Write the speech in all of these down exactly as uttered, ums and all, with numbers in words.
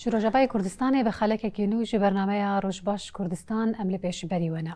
Ji Rojavayê Kurdistanê bi xelekekî nû ji bernameya Rojbaş Kurdistan em li pêşberî we ne.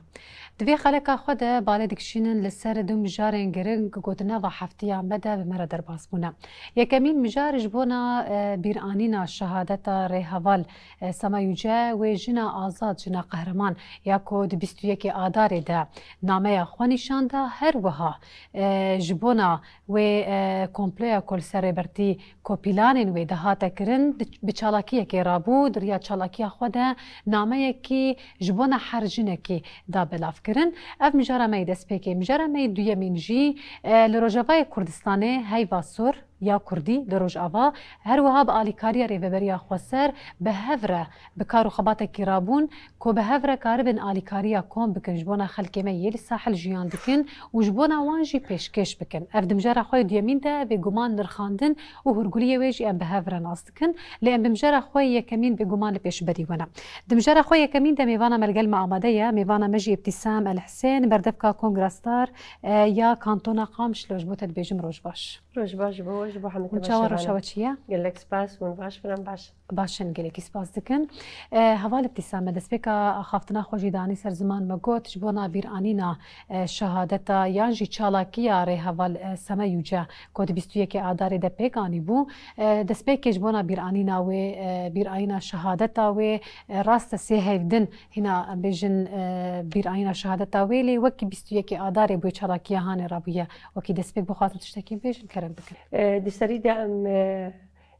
Di vê xeleka xwe de balê dikişînin li ser du mijarên giring ku di nava heftiya me de bi me re derbas bûne. Yekemîn mijar ji bona, e, bîranîna şehadeta rêheval, e, Sema Yüce, wê jina azad, jina qehreman ya ku di bîst û yekê Adarê de nameya xwe nîşan da, her wiha, e, ji bona wê, e, komploya ku li ser Rêbertî ku planên wê dihate kirin, di, bi çalakiyekê rabû, di riya çalakiya xwe de nameyekî ji bona her jinekî da belavkirin. Ev mijara me yê destpêkê. Mijara me yê duyemîn jî, e, li Rojavayê Kurdistanê heyva sor ya Kurdî li Rojava, her wiha bi alîkariya Rêveberiya Xweser bi hev re bi kar û xebatekî rabûn, ku bi hev re karibin alîkariya kom bikin ji bona xelkê me yê li sahil jiyan dikin û ji bona wan jî pêşkêş bikin. Ev di mijara xwe yê duyemîn de bêguman nirxandin û hûrguliyê wê jî em bi hev re nas dikin. Lê em bi mijara xwe yê yekemîn bêguman li pêşberî we ne. Di mijara xwe yê yekemîn de mêvana me li gel me amade ye. Mêvana me jî Îbtîsam El Hisên, berdevka Kongra Star, e, ya Kantona Qamişlo, ji bo te dibêjim roj baş. Roj baş ji bo we, ji bo hemî temaşevanê. Hûn çawa, rewşa we çi ye? Gelek spas, hûn baş bin, em baş in. Baş in, gelekî spas dikin. E, heval Îbtîsam, me destpêka axaftina xwe jî danî ser ziman, me got, ji bona bîranîna, e, şehadeta yan jî çalakiya rêheval, e, Sema Yüce, ku di bîst û yekê Adarê de pêk anîbû. E, destpêkê ji bona bîranîna wê, e, bîranîna şehadeta wê, e, rast e sê heyv din hîna em bêjin, e, bîranîna şehadeta wê, lê wekî bîst û yekê Adarê bûye çalakiya hanê rabûye. Wekî destpêk bixwazin tiştekî bêjin, kerem bikin. E, di serî de em, e,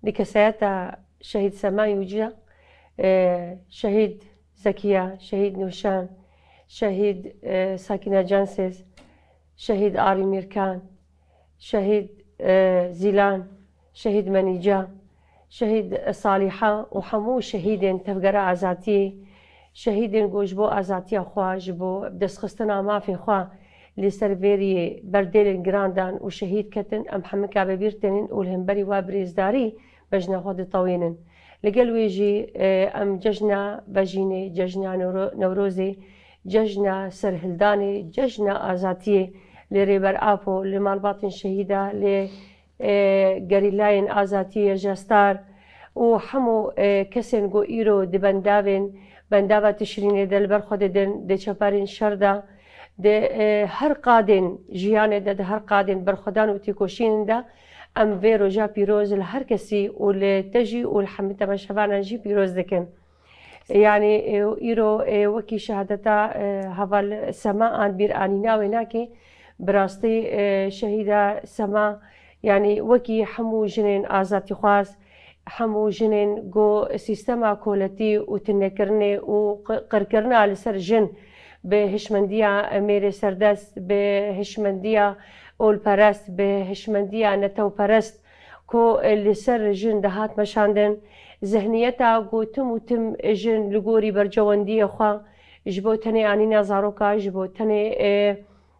di kesayeta Şehîd Sema Yüce, e, Şehîd Zekiya, Şehîd Nûşan, Şehîd, e, Sakîne Cansêz, Şehîd Arî Mîrkan, Şehîd, e, Zîlan, Şehîd Menîca, Şehîd Salîha û hemû şehîdên Tevgera Azatiyê, şehîdên ku ji bo azatiya xwe, ji bo destxistina mafê xwe li ser vêriyê berdêlên giran dan û şehîd ketin, em hemika bi bîr tênin û li hemberî wa birêzdarî bejna xwe ditewînin. Li gel wê jî, e, em cejna Bejînê, cejna Newro-, Newrozê, cejna Serhildanê, cejna Azatiyê li Rêber Apo, li malbatên şehîda, li, e, gerîlayên azatiyê, Jestar û hemû, e, kesên ku îro di bendavên, bendava Tişrînê de li ber xwe didin, di çeperên şer de, di, e, her qadên jiyanê de, di her qadên berxwedan û têkoşînên de, em vê roja pîroz li her kesî û li te jî û li hemî temaşevanan jî pîroz dikin. Yanî, e, îro, e, wekî şehadeta, e, heval Sema an bîranîna wê nake. Bi rastî, e, şehîda Sema, yanî wekî hemû jinên azadîxwaz, hemû jinên ku sîstema koletî û tunekirinê û qi-, qirkirina li ser jin bi hişmendiya mêrê serdest, bi hişmendiya olperest, bi hişmendiya netewperest ku li ser jin dihat meşandin, zihniyeta ku tim û tim jin li gorî bercewendiyê xwe ji bo tenê anîna zaroka, ji bo tenê, e,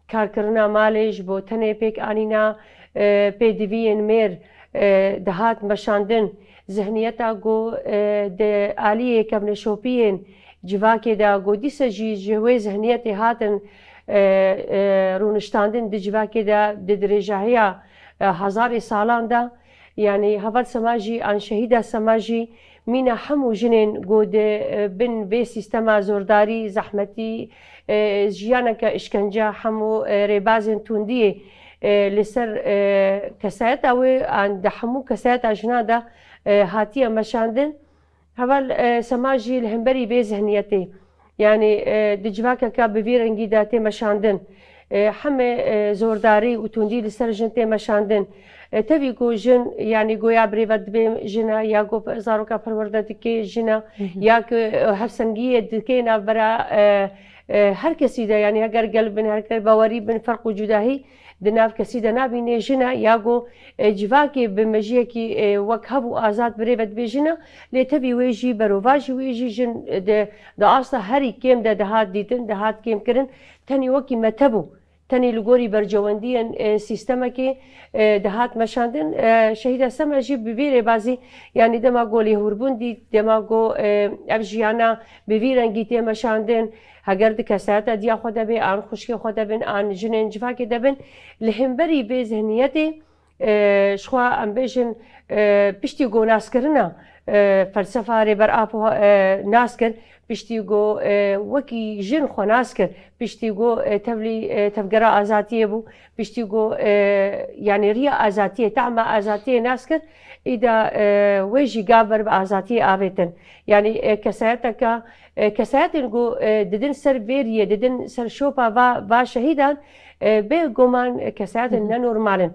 karkirina malê, ji bo tenê pêk anîna, e, pêdiviyên mêr, e, dihat meşandin. Zihniyeta ku, e, di aliyê kevneşopiyên civakê de, ku dîsa jî ji wê zihniyetê hatin, e, e, rûniştandin di civakê de, di dirêjahiya, e, hezarê salan de, yanî heval Sema jî, an şehîda Sema jî, mîna hemû jinên ku di, e, bin vê sîstema zordarî, zehmetî, e, jiyaneke îşkence, hemû, e, rêbazên tundiyê, e, li ser, e, kesayeta wê, an di hemû kesayeta jina de, e, hatiye meşandin. Heval, e, Sema jî li hemberî vê zihniyetê, yanî, e, di civakeke bi vî rengî de tê meşandin. E, heme, e, zordarî û tundî li ser jin tê meşandin. E, tevî ku jin, yanî goya birêve dibe jin e, ya ku zaroka perwerde dike jin e, Hı hı. ya ku, e, hevsengiyê dike navbera, e, e, her kesî de, yanî heger gel bin, heger bawerî bin, ferq û cudahî di nav kesî de nabîne jin e, ya ku, e, civakê bi mejiyekî, e, wek hev û azad birêve dibe jin e, lê tevî wê jî, berovajî wê jî jin, e, di, di asta herî kêm de dihat dîtin, dihat kêmkirin, tenê wekî mete bû. Tenê li gorî bercewendiyên, e, sîstemekê, e, dihat meşandin. E, Şehîda Sema jî bi vî rêbazî, yanî dema ku lêhûrbûn dît, dema ku, e, ev jiyana bi vî rengî tê meşandin, heger di kesayeta diya xwe de be, an xwişkê xwe de bin, an jinên civakê de bin, li hemberî vê zihniyetê e, jixwe em bêjin, e, piştî ku naskirina, e, felsefa Rêber Apo, e, nas kir, piştî ku, e, wekî jin xwe nas kir, piştî ku, e, tevlî, e, tevgera azadiyê bû, piştî ku, e, yanî riya azadiyê, tahma azadiyê nas kir, îda, e, wê jî gav ber bi azadiyê avêtin. Yanî, e, kesayeteke, e, kesayetên ku, e, didin ser vê riyê, didin ser şopa va, va şehîdan, e, bê guman, e, kesayetên nenormal in.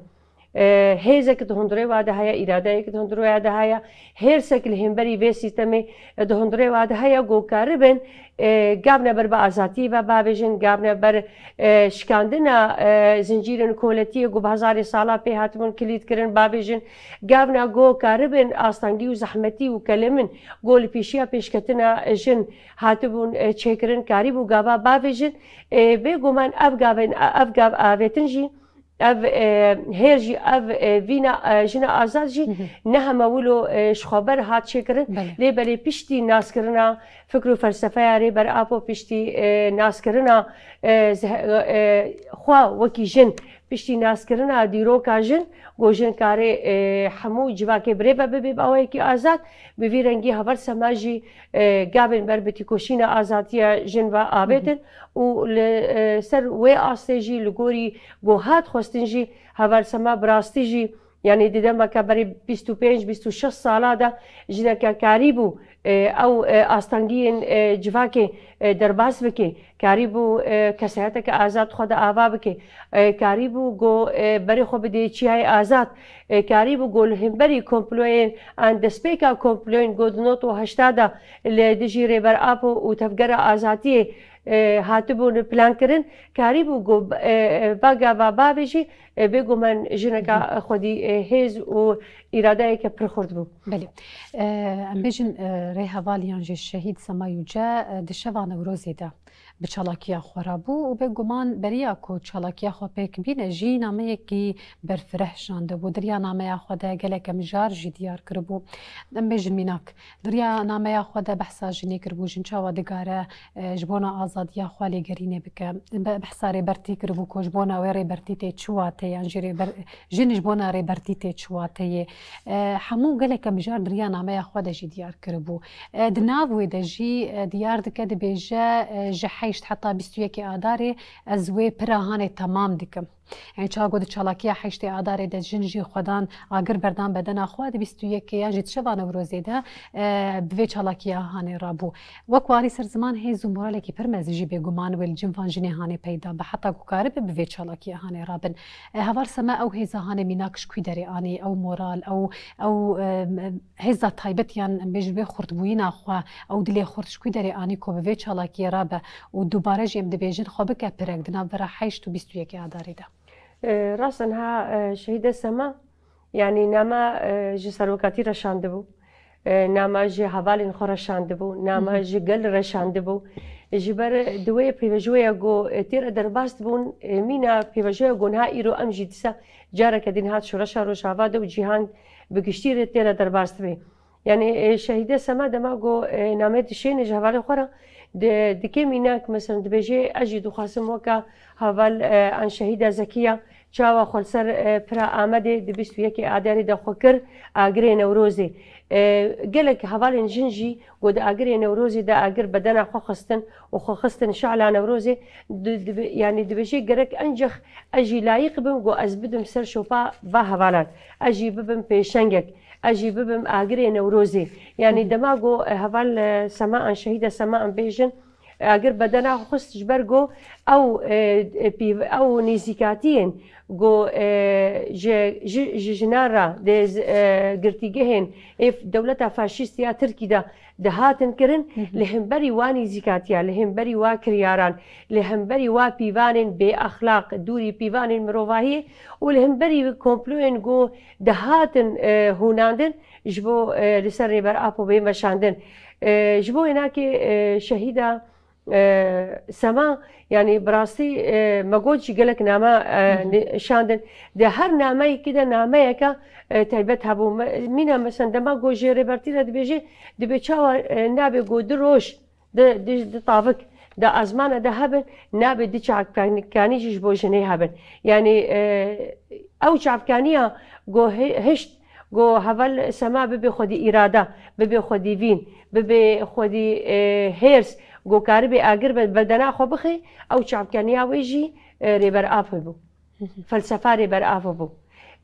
E, hêzek di hundirê wa de heye, îradeyek di hundirê wa de heye, hêrsek li hemberî vê sîstemê, e, di hundirê wa de heye, ku karibin, e, gavne ber bi azadiyê ve bavêjin, gavne ber, e, şikandina, e, zincîrên koletiyê ku bi hezarê sala pê hatibûn kilît kirin bavêjin, gavne ku karibin astengî û zehmetî û kelemin ku li pêşiya pêşketina jin hatibûn, e, çêkirin, karîbû gava bavêjin. E, bêguman ev gavên, ev gav avêtin jî, ev, e, hêr jî ev, e, vîna, e, jina azad jî ne heme wilo, e, ji xwe ber hat çêkirin. Belê. Lê belê piştî naskirina fikr û felsefeya Rêber Apo, piştî, e, naskirina, e, zeh-, e, xwe wekî jin, piştî naskirina dîroka jin, ku jin karê, e, hemû civakê birêve bibe bi awayekî azad, bi vî rengî heval sema jî, e, gavên ber bi tîkoşîna azadiya jin ve avêtin û li, e, ser wê astê jî li gorî ku hat xwestin jî heval sema bi rastî jî, yanî di demeke berî bîst û pênc, bîst û şeş sala de jineke karîbû, e, ew, e, astengiyên, e, civakê, e, derbas bike, karîbû, e, kesayeteke azad xwe de ava bike, e, karîbû ku, e, berê xwe bidê çiyayê azad, e, karîbû ku li hemberî komployên an destpêka komployên ku di nod û heşta de li dijî Rêber Apo û Tevgera Azadiyê, e, hatibûn plankirin, karîbû ku, e, e, va gava bavêjî, e, bêguman jineka xwedî, e, hêz û îradeyeke pir xurt bû. Belê. E, em bêjin, e, rêheval yan jî şehîd Sema Yüce, e, di şeva Newrozê de bi çalakiya xwe re bû û bêguman beriya ku çalakiya xwe pêk bîne jî nameyekî berfireh şandibû. Di riya nameya xwe de gelek mijar jî diyar kiribû. Em bêjin mînak, di riya nameya xwe de behsa jinê kiribû, jin çawa digare, e, ji bona azadiya xwe lêgerînê bike. Be-, behsa rêbertî kiribû ku ji bona wê rêbertî tê çi wateyê, yan jî rêber-, jin ji bona rêbertî tê çi wateyê. E, hemû gelek mijar di riya nameya xwe de jî diyar kiribû. E, di nav wê de jî, e, diyar dike, dibêje, e, ji heşt heta bîst û yekê Adarê ez wê pira hanê temam dikim. Yani çawa got di çalakiya heştê Adarê de jin jî xwedan agir berdan bedena xwe, di bîst û yekê yan jî di şeva Newrozê de, e, bi vê çalakiya hanê rabû. Wek warî ser ziman hêz û moralekî pir mezin jî bêguman wê li cin van jinê hanê peyda be, heta ku karibe bi vê çalakiya hanê rabin. E, heval Sema, ew hêza hanê mînak ji kû derê anî, ew moral, ew, ew, e, hêza taybet yan em bêjin wê xurtbûyîna xwe, ew dilê xurt ji kû derê anî ku bi vê çalakiyê rabe û dubare jî em dibêjin xwe bike pirek di navbera heşt û bîst û yekê Adarê de? E, rast e, niha, e, şehîde Sema, yanî nama, e, ji serokatî re şandibû. E, nama ji hevalên xwe re şandibû, nama ji gel re şandibû. Ji ber di wê pêvajoya ku, e, tê re derbas dibûn, e, mîna pêvajoya ku niha îro em jî dîsa careke din hat şoreşa Rojava de û cîhan bi giştî re tê re derbas dibe. Yanî, e, şehîde Sema dema ku, e, namê dişêne ji hevalê xwe re, di, dike mînak, mesela dibêje, ez jî dixwazim weka heval, e, an şehîda Zekiya, çawa xwe li ser, e, pira Amedê di bîst û yekê Adarê de xwe kir agirê Newrozê. E, gelek hevalên jin jî ku di agirê Newrozê de agir bedena xwe xistin û xwe xistin şala Newrozê, di, di, yanî dibêje gerek encex ez jî layîq bim ku ez bidim ser şopa va hevalan. Ez jî bibim pêşengek. Ez jî bibim agirê Newrozê. Yanî dema ku, e, heval, e, Sema an şehîda Sema an bêjin, agir bedena xwe xist ji ber ku ew, e, e, pîv-, ew nêzîkatiyên ku, e, ji, ji, ji jinan re di, e, girtîgehên ê dewleta faşîst ya Tirkî de dihatin kirin, li hemberî wa nêzîkatiya, li hemberî wa kiryaran, li hemberî wa pîvanên bêexlaq, dûrî pîvanên mirovahiyê û li hemberî komployên ku dihatin, e, hûnandin, ji bo, e, li ser Rêber Apo bê meşandin. E, ji bo wê nakê, e, şehîda, e, Sema, yanî bi rastî, e, me got jî gelek name, e, Hı hı. ni-, şandin. Di her nameyekî de nameyeke, e, taybet hebû. Me-, mîna mesela dema ku ji Rêbertî re dibêje, dibê çawa, e, nabê ku du roj, di, di, di tavik, di ezmana de hebin, nabe di çavkanî jî ji bo jinê hebin. Yanî, e, ew çavkaniya ku hi-, hişt, ku heval sema bibe xwedî îrada, bibe xwedî vîn, bibe xwedî, e, hêrs, ku karibê agir be bedena xwe bixe, ew çavkaniya wê jî, e, Rêber Apo bû. Felsefa Rêber Apo bû.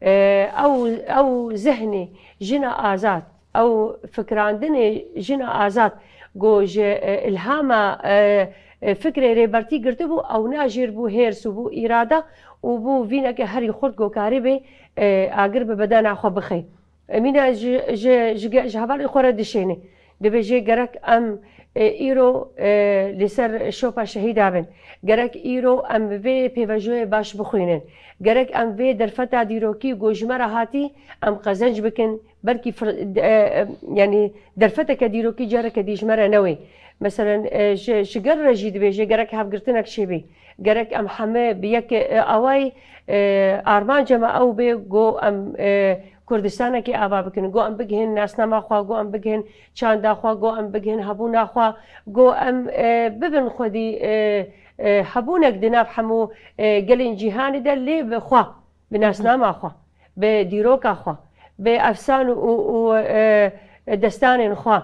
E, ew, ew zihnê jina azad, ew fikrandinê jina azad, ku ji, e, îlhama, e, e, fikrê Rêbertî girtibû, ew najêr bû hêrs û bû îrada û bû vîneke herî xurt ku karibê, e, agir bi bedena xwe bixe. Emîne ji, ji, ji ge-, ji hevalên xwe re dişêne. Dibêje gerek em, e, îro, e, li ser şopa şehîda bin. Gerek îro em vê pêvajoyê baş bixwînin. Gerek em vê derfeta dîrokî ku ji me re hatî, em qezenc bikin. Belkî fir-, e, e, yanî derfeteke dîrokî careke dî ji me re newê. Meselen, e, ji, ji gel re jî dibêje gerek hevgirtinek çêbî. Gerek em heme bi yek, e, awayî, e, armanca me ew bê ku em, e, Kurdistanekê ava bikin, ku em bigihin nasnama xwe, ku em bigihin çanda xwe, ku em bigihin hebûna xwe, ku em, e, bibin xwedî, e, e, hebûnek di nav hemû, e, gelên cîhanê de lê bi xwe, bi nasnama xwe, bi dîroka xwe, bi efsan û, û, e, destanên xwe.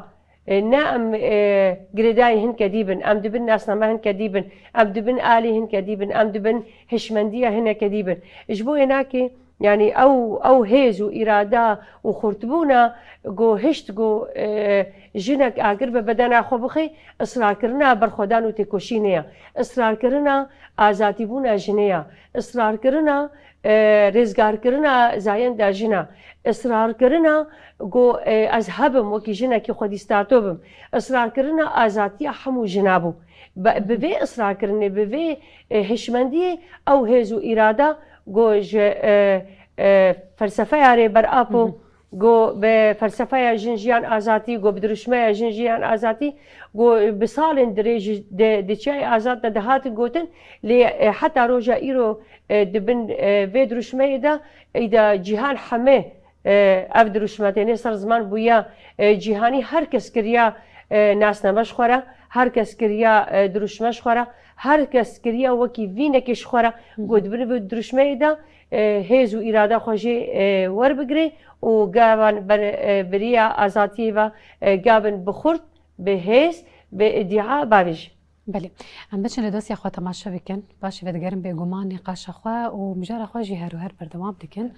E, ne em, e, girêdayî hinke dî bin, em dibin nasname hinke dî bin, em dibin alî hinke dî bin, em dibin hişmendiya hineke dî bin. Ji bo wê nakê, yanî ew, ew hêz û îrada û xurtbûna ku hişt ku, e, jinek agir bi bedena xwe bixe, israrkirina berxwedan û têkoşînê ye. Israrkirina azadîbûna jinê ye. Israrkirina, e, rêzgarkirina zayenda jina. Israrkirina ku, e, ez hebim, wekî jinekî xwedî stato bim. Israrkirina azadiya hemû jina bû. Bi, bi vê israrkirinê, bi vê, e, hişmendiyê ew hêz û îrada ku ji, e, e, felsefeya Rêber Apo, ku bi felsefeya jin jiyan azatî, ku bi dirûşmeya jin jiyan azatî, ku bi salên dirêj di, di çiyayê azad de dihatin gotin, lê, e, heta roja îro, e, di bin, e, vê dirûşmeyê de, îda cîhan heme, e, ev dirûşme têne ser ziman bûya, e, cîhanî, her kes kiriya, e, nasname ji xwe re, her kes kiriya, e, dirûşme ji xwe re, her kes kiriya wekî vînekê ji xwe re, ku di bin vê dirûşmeyê de, e, hêz û îrada xwe jê, e, werbigire û gavan ber, e, beriya azatiyê ve, e, gavin bi xurt, bi hêz, bi îdia bavêjin. Belê. Em biçin li dosya xwe temaşe bikin. Paşê vedigerin bêguman nîqaşa xwe û mijara xwe jî her û her berdewam dikin.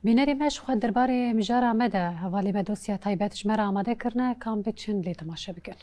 Bînerê me ji xwe derbarê mijara me de hevalê me dosya taybet ji me re amade kirine, ka em biçin lê temaşe bikin.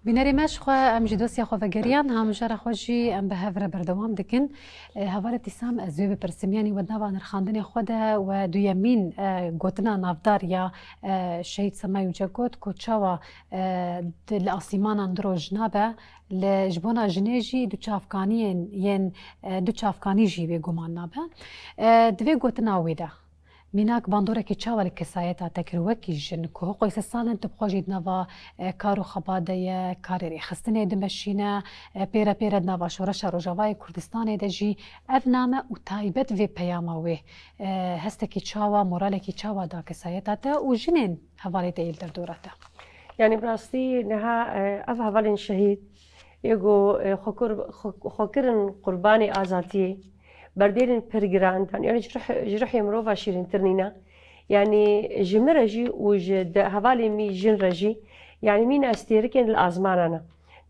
Bînerê me ji xwe, em ji dosya xwe vegeriyan, ha mijara xwe jî em bi hev re berdewam dikin. E, hevalê Tîsam, ez wê bipirsim, yanî we di nava nirxandinê xwe de we duyemîn, e, gotina navdar ya, e, Şehîd Sema Yüce got ku çawa, e, di, li asîmanan du roj nabe, li, ji bona jinê jî du çavkaniyên, yên, e, du çavkanî jî bêguman nabe. E, di vê gotina wê de, Mînak, bandorekî çawa li kesayeta te kir wekî jin, ku hiqûyê sed sal in tu bi xwe jî di nava, e, kar û xebat de ye, karê rêxistinê dimeşîne, e, pêre pêre di nava şoreşa Rojavayê Kurdistanê de jî ev name û taybet vê peyama wê, e, hestekî çawa, moralekî çawa da kesayeta te û jinên hevalê te yê li derdora te? Yanî bi rastî niha, e, ev hevalên şehîd yê ku, e, xwe kur-, xwe, xwe kirin qurbanê azadiyê, berdêlên pir giran dan. Yanî ji ruh-, ji ruhê mirova şîrîntir nîne. Yanî ji min re jî û ji de-, hevalên min jin re jî, yanî mîna stêrikên li azmanan e.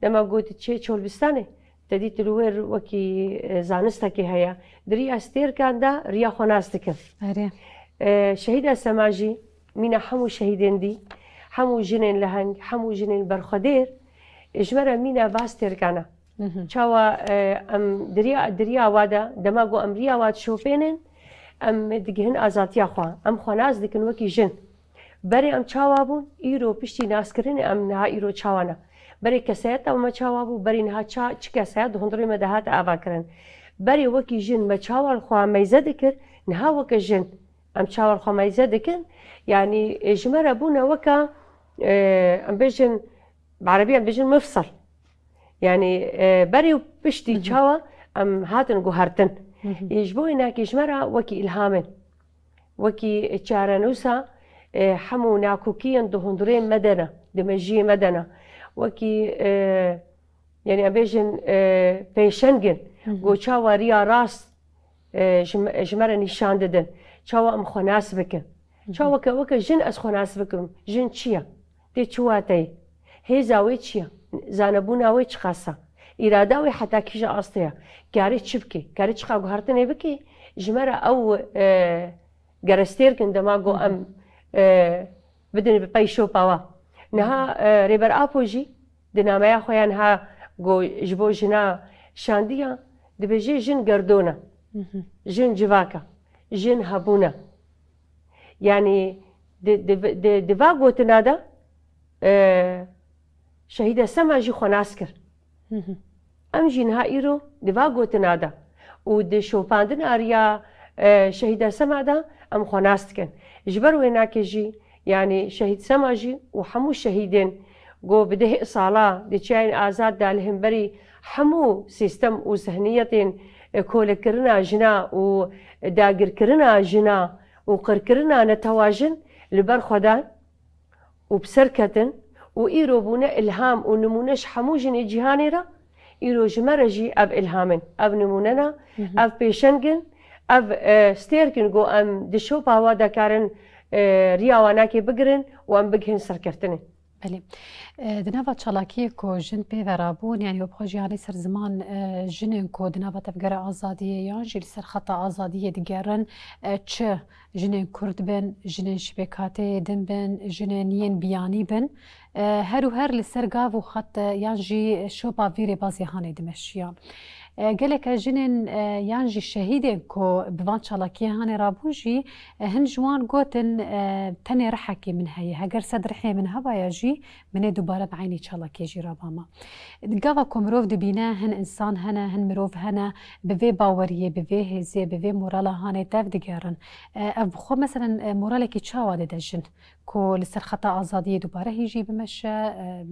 Dema got çê Çolbistanê, te dît li wir wekî, e, zanistekê heye. Di riya stêrkan de riya xwe nas dikin. Erê. E, Şehîda Sema jî mîna hemû şehîdên dî, hemû jinên leheng, hemû jinên berxwedêr, e, ji me re mîna va stêrkan e. Mhm. Çawa, e, em diriya, diriya wa de, dema ku em riya wa dişopênin, em digihin azadiya xwe. Em xwe nas dikin wekî jin. Berê em çawa bûn? Îro piştî naskirinê em niha îro çawa ne? Berê kesayeta me çawa bû? Berê niha ça-, çi kesayet di hundirê me de hate avakirin? Berê wekî jin me çawa li xwe meyze dikir? Niha weke jin em çawa li xwe meyze dikin? Yanî, e, ji me re bûne weke, e, em bêjin, bi erebî em bêjin mifsel. Yanî, e, berê û piştî Hı hı. çawa em hatin guhertin. Hı hı. Ê, ji bo wê nakê ji me re wekî îlham in. Wekî çarenûsa, e, hemû nakokiyên di hundirê me de ne, di mejiyê me de ne. Wekî, e, yanî em bêjin, e, pêşeng in. Hı hı. Ku çawa riya rast, e, ji me, ji me re nîşan didin. Çawa em xwe nas bikin. Hı hı. Çawa weke, weke jin ez xwe nas bikim. Jin çi ye? Tê çi wateyê? Hêza wê çi ye? Zanebûna wê çiqas e? Îrada wê heta kîja astê ye? Kare çi bike? Kare çiqa guhertinê bike? Ji me re ew, e, gerestêrk in dema ku Hı hı. em, e, bidin bi pey şopa wa. Niha, e, Rêber Apo jî di nameya xwe ya niha ku ji bo jina şandiya, dibêje jin gerdon e. Hı hı. Jin civak e. Jin hebûn e. Yanî di, di, di, di va gotina de, e, Şehîda Sema jî xwe nas kir. Hı hı. Em jî niha îro di va gotina de û di şopandina riya, e, Şehîda Sema de em xwe nas dikin. Ji ber wê nakê jî, yanî Şehîd Sema jî û hemû şehîdên ku bi deh sala di çiyayên azad de li hemberî hemû sîstem û zihniyetên, e, kolekirina jina û dagirkirina jina û qirkirina netewa jin li ber xwe dan û bi ser ketin û îro bûne îlham û nimûne ji hemû jinê cîhanê re, îro ji me re jî ev îlham in, ev nimûne ne, Hı hı. ev pêşeng in, ev, e, stêrk in ku em di şopa wa de karin, e, riya wanakê bigirin û em bigihin serkeftinê. Belê. E, di nava çalakiyê ku jin pê ve rabûn, yanî we bi xwe jî anî ser ziman, e, jinên ku di nava tevgera azadiyê yan jî li ser xeta azadiyê digerin, e, çi jinên Kurd bin, jinên ji pêkhateyê din bin, jinên yên biyanî bin, e, her û her li ser gav û xet, e, yan jî şopa vî rêbazê hanê dimeşiyan. E, geleke jinên, e, yan jî şehîdên ku bi van çalakiyê hanê rabûn jî, e, hin ji wan gotin, e, tenê rihekê min heye. Heger sed rihê min hebaya jî, min ê dubare bi eynî çalakiyê jî rabama. Gava ku mirov dibîne, hin însan hene, hin mirov hene, bi vê baweriyê, bi vê hêzê, bi vê morala hanê tev digerin. E, ev bi xwe, meselen, e, moralekî çawa dide jin? Ku li ser xeta azadiyê dubare hîn jî bimeşe, e,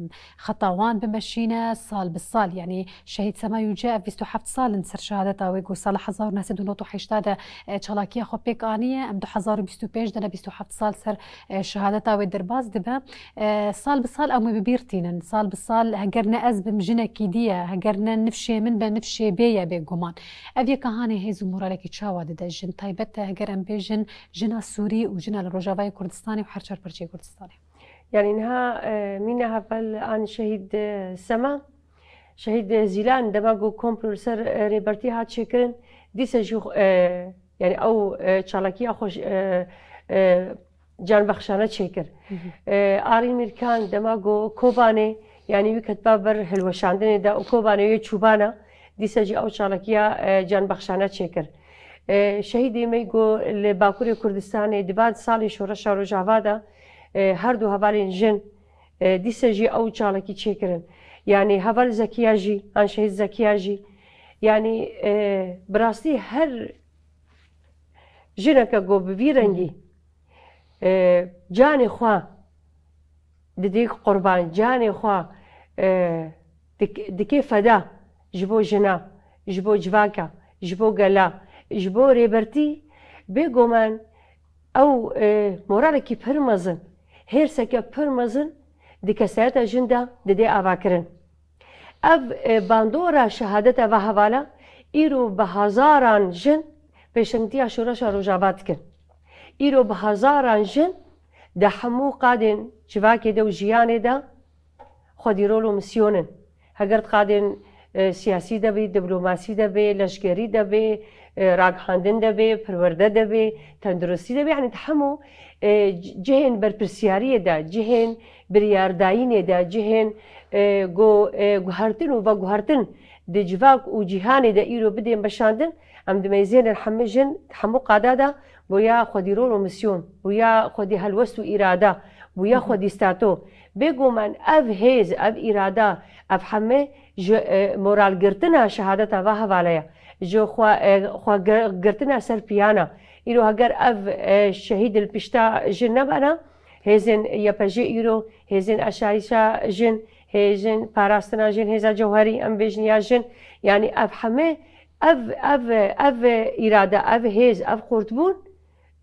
xeta wan bimeşîne, sal bi sal, yanî Şehîd Sema Yüce ev bîst û heft sal in ser şehadeta wê ku sala hezar û neh sed û nod û heşta de, e, çalakiya xwe pêk aniye, em du hezar û bîst û pênc de ne bîst û heft sal ser, e, şehadeta wê derbas dibe. E, sal bi sal em wê bi bîr tînin. Sal bi sal heger ne ez bim jinekî dî ye, heger ne nifşê min be nifşê bê ye bêguman. Ev yeka hanê hêz û moralekî çawa dide jin? Taybet e heger em bêjin jina Sûrî û jina li Rojavayê Kurdistanê û her çar perçeyê Kurdistanê. Yanî niha, e, mîna heval an şehîd, e, Sema, şehîd, e, Zîlan, dema ku komplo li ser, e, Rêbertî hat çêkirin, dîse jî, e, yanî ew, e, çalakiya xwe, e, e, canbexşane çêkir. Hı hı. E, Arîn Mîrkan, dema ku Kobanê Yanî wî ketiba ber hilweşandinê de û Kobanê wê çûbana, dîsa jî ew çalakiya, e, canbexşane çêkir. E, şehîdê me ku li Bakurê Kurdistanê di van salê Şoreşa Rojava de, e, her du hevalên jin, e, dîsa jî ew çalakî çêkirin. Yanî heval Zekiya jî, an şehîd Zekiya jî, yanî, e, bi rastî her jineke ku bi vî rengî, e, canê xwe didê qurban, canê xwe, e, dik-, dikê feda ji bo jina, ji bo civaka, ji bo gela, ji bo rêbertî, bêguman ew, e, moralekî pir mezin, hêrseke pir mezin di kesayeta jin de didê avakirin. Ev, e, bandora şehadeta va hevala îro bi hezaran jin pêşengtiya şoreşa Rojava dikin. Îro bi hezaran jin di hemû qadên civakê de û jiyanê de xwedî rol û misyon in. Heger di qadên, e, siyasî de bê, diplomasî de bê, leşkerî de bê, e, ragihandin de bê, perwerde de bê, tenduristî de bê, yanî di hemû, e, cihên berpirsiyariyê de, cihên biryardayînê de, cihên, e, go-, e, guhertin û veguhertin di civak û cîhanê de îro bidên meşandin, em dimeyzênin hemû jin, hemû qada de bûya xwedî rol û misyon, bûya xwedî helwest û îrada, bûya xwedî stato. Bêguman ev hêz, ev îrada, ev heme ji, e, moralgirtina şehadeta va hevala ye. Ji xwe, e, xwe gi-, girtina ser piyana. Îro heger ev, e, şehîd li pişta jin nebana, hêzên Y P J îro, hêzên aşayîşa jin, hêzên parastina jin, hêza cewherî, em bêjin ya jin, yanî ev heme, ev, ev, ev îrade, ev hêz, ev qurtbûn,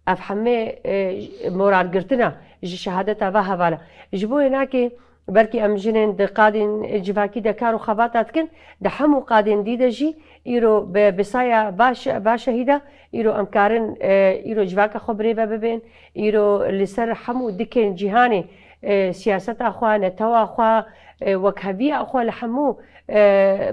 ev heme, e, moralgirtina ji şehadeta va hevala. Ji bo wê nake, belkî em jinên di qadên civakî de kar û xebata dikin, di hemû qadên dî de jî îro bi, bi saya va şe-, va şehîda, îro em karin, e, îro civaka xwe birêve bibên, îro li ser hemû dikên cîhanê, e, siyaseta xwe, netewa xwe, e, wekheviya xwe li hemû, e,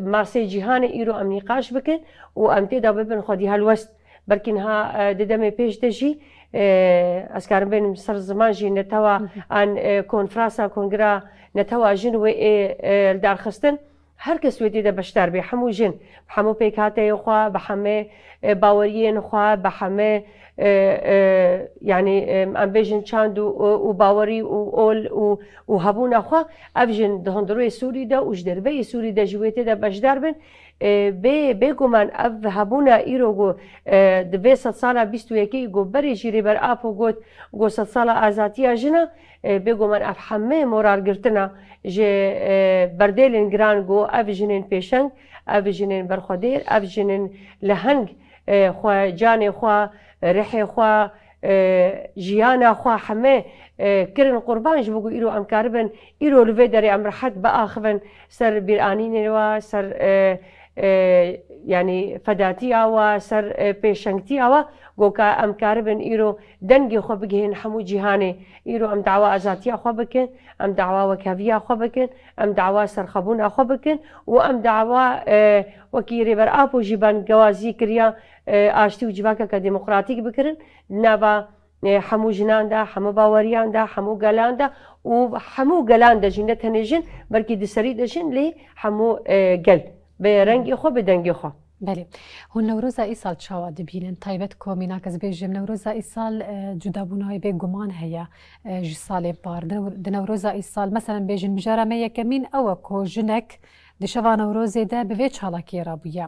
masê cîhanê îro em nîqaş bikin û em tê de bibin xwedî helwest. Belkî niha, e, di demê pêş de jî, e, ez karim bênim ser ziman jî netewa an, e, konferansa kongira netewa jin wê ê, e, li dar xistin. Her kes wê tê de beşdar bê, hemû jin, bi hemû pêkhateyên xwe, bi hemê, e, baweriyên xwe, bi hemê, e, e, yanî, e, em bêjin çand û, û, û bawerî û ol û, û hebûna xwe, ev jin di hundirê Sûrî de û ji derveyê Sûrî de jî wê tê de beşdar bin. E, bê, bêguman ev hebûna îro ku, e, di vê sedsala bîst û yekê ku berê jî Rêber Apo got, ku sedsala azadiya jina, e, bêguman ev hemê moralgirtina ji, e, berdêlên giran ku ev jinên pêşeng, ev jinên berxwedêr, ev jinên leheng, e, xwe, canê xwe, rihê xwe, e, jiyana xwe heme, e, kirin qurban ji bo ku îro em karibin, îro li vê derê em rehet biaxivin ser bîranînê we, ser, e, e, yanî fedatiya we, ser, e, pêşengtiya we, goka em karibin îro dengê xwe bigihên hemû cîhanê. Îro em dawa azadiya xwe bikin, em dawa wekheviya xwe bikin, em dawa serxwebûna xwe bikin û em dawa, e, wekî Rêber Apo jî bangewazî kiriya, e, aştî û civakeke demokratîk bikirin. Di nava, e, hemû jinan de, hemû baweriyan de, hemû gelan de û hemû gelan de jî, ne tenê jin, belkî di serî de jin, lê hemû, e, gel bi rengê xwe, bi dengê xwe. Belê. Hûn Newroza îsal çawa dibînin? Taybet ku mînak ez bêjim, Newroza îsal, e, cudabûna wê bêguman heye, e, ji salên par. Di new-, di Newroza îsal, meselen bêjin, mijara me yekemîn ew e ku jinek di şeva Newrozê de bi vê çalakiyê re bûye.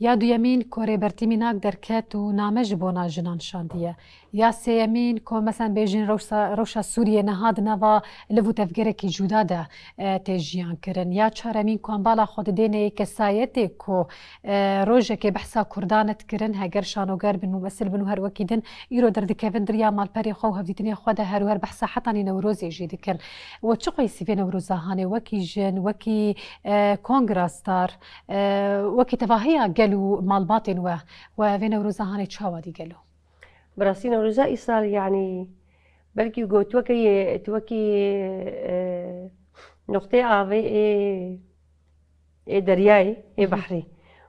Ya duyemîn ku Rêbertî mînak derket û name ji bona jinan şandiye. Ya sêyemîn ku, meselen bêjin, rewşa, rewşa Sûriyê niha di nava liv û tevgerekî cuda de, e, tê jiyan kirin. Ya çaremîn ku em bala xwe didêne yê kesayetê ku, e, rojekê behsa Kurdan dikirin, heger şanoger bin, mumesil bin û her wekî din, îro derdikevin di riya malperê xwe û hevdîtinê xwe de her û her behsa hetanî Newrozê jî dikin. We çi qeysî vê Newroza hanê wekî jin, wekî, e, kongra star, e, wekî tevahiya gel û malbatên we, we vê Newroza hanê çawa dî gelo? Bi rastî Newroza îsal, yanî belkî got weke yê, tu wekî, e, noqteyê avê ê, ê deryayê, ê Hı hı. behrê.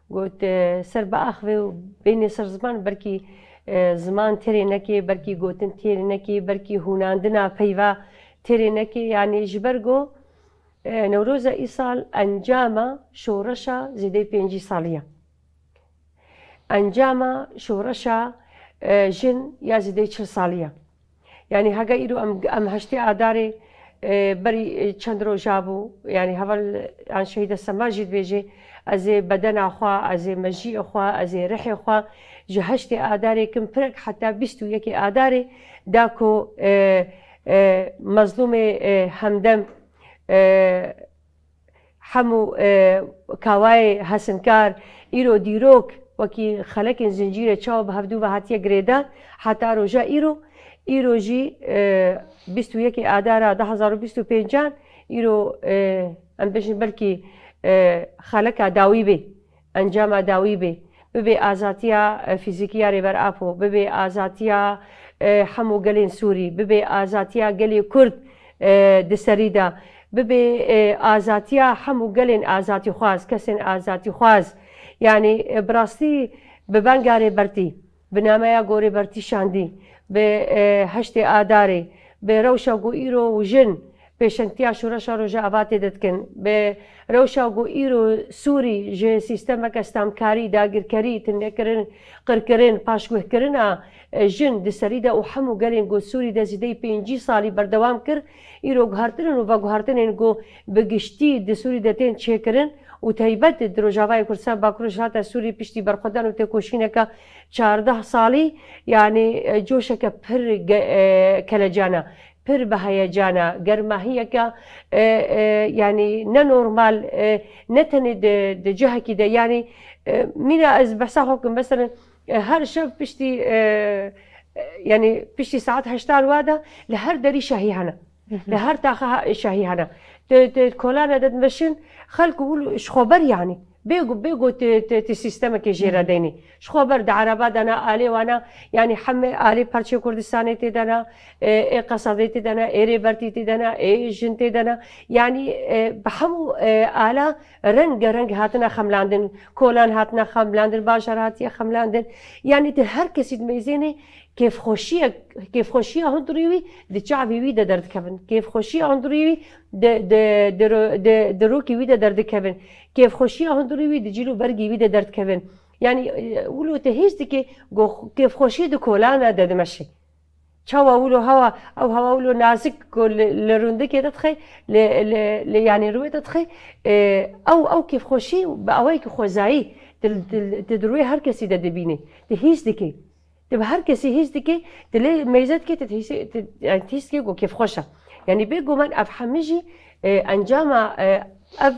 Got, e, ser biaxivê û bênê ser ziman, belkî, e, ziman têrê nekê, belkî gotin têrê nekê, belkî hûnandina peyva têrê nekê. Yanî ji ber ku E, Newroza îsal encama şoreşa zêdeyî pêncî salî ye. Encama şoreşa, e, jin ya zêdeyî çil salî ye. Yanî hega îro em, em heştê Adarê, e, berî, e, çend roja bû, yanî heval an şehîda Sema jî dibêje, ez ê bedena xwe, ez ê mejiyê xwe, ez ê rihê xwe ji heştê Adarê kim pirek heta bîst û yekê Adarê da ku, e, e, mezlûmê, e, Hemdem, e, hemû, e, kawayê hesinkar, îro dîrok wekî xelekên zincîrê çawa bi hevdû ve hatiye girêdan, heta roja îro, îro jî, e, bîst û yekê Adara du hezar û bîst û pêncan, îro, e, em bêjin belkî, e, xeleka dawî bê, encama dawî bê. Bibê azatiya, e, fîzîkî ya Rêber Apo, bibê azatiya, e, hemû gelên Sûrî, bibê azatiya gelê Kurd, e, di serî de, bibê, e, azatiya hemû gelên azatîxwaz, kesên azatîxwaz. Yanî, e, bi rastî bi venga Rêbertî, bi nameya ku Rêbertî şandî, bi, e, heştê Adarê, bi rewşa ku îro û jin pêşengtiya şoreşa Rojava tê de dikin, bi rewşa ku îro Sûrî ji sîstemeke stemkarî, dagirkerî, tinikirin, qirkirin, paşguhkirina, e, jin di serî de û hemû gelên ku Sûrî de zêdeyî pêncî salî berdewam kir, îro guhertinin û veguhertinên ku bi giştî di Sûrî de tên çêkirin û taybet di Rojavayê Kurdistan, Bakur Rojhilata Sûrî piştî berxwedan û têkoşîneke çardeh salî, yanî, e, coşeke pir ge-, e, kelecan e. Pir bi heyecan e, germahiyeke, e, e, yanî ne normal, e, ne tenê di, di cihekî de, yanî, e, mîna ez behsa xwe bikim, meselen, e, her şev piştî, e, e, yanî piştî saet heştan wa de li her derî şehî hene. Li her taxa ha-, şehî hene. Tu, tu kolana de dimeşin, xelk û ji xwe ber yanî. Bêgo, bêgo ti, ti, ti sîstemekê jê re deynî. Ji xwe ber di ereba de ne alê wana, yanî hemê alê parçeyê Kurdistanê tê de ne, ê, ê Qesedê tê de ne, ê Rêbertî tê de ne, ê jin tê de ne. Yanî, e, bi hemû, e, ala rengereng hatine xemlandin. Kolan hatine xemlandin, bajar hatiye xemlandin. Yanî tu her kesî dimeyzênê kêfxweşiye, kêfxweşiya hundirî wî di çavê wî de derdikevin. Kêfxweşiya hundirî wî di, di, di ro-, di, di rokê wî de derdikevin. Kêfxweşiya hundirî wî di cîl û bergê wî de derdikevin. Yanî, e, wilo te hîs dike ku kêfxweşî di kolana de dimeşe. Çawa wilo hewa, ew hewa wilo nazik ku li, li rûndikê de dixe, li, li, li, yanî rûyê de dixe, e, ew, ew kêfxweşî bi awayekî xwezayî, tu, tu, tu di rûyê her kesî de dibînî. Tu hîs dikî. Tu bi her kesî hîs dikî, tu lê meyze dikî, tu hîs, tu, yanî tu hîs dikî ku kêfxweş e. Yanî bêguman ev hemî jî, e, encama, e, ev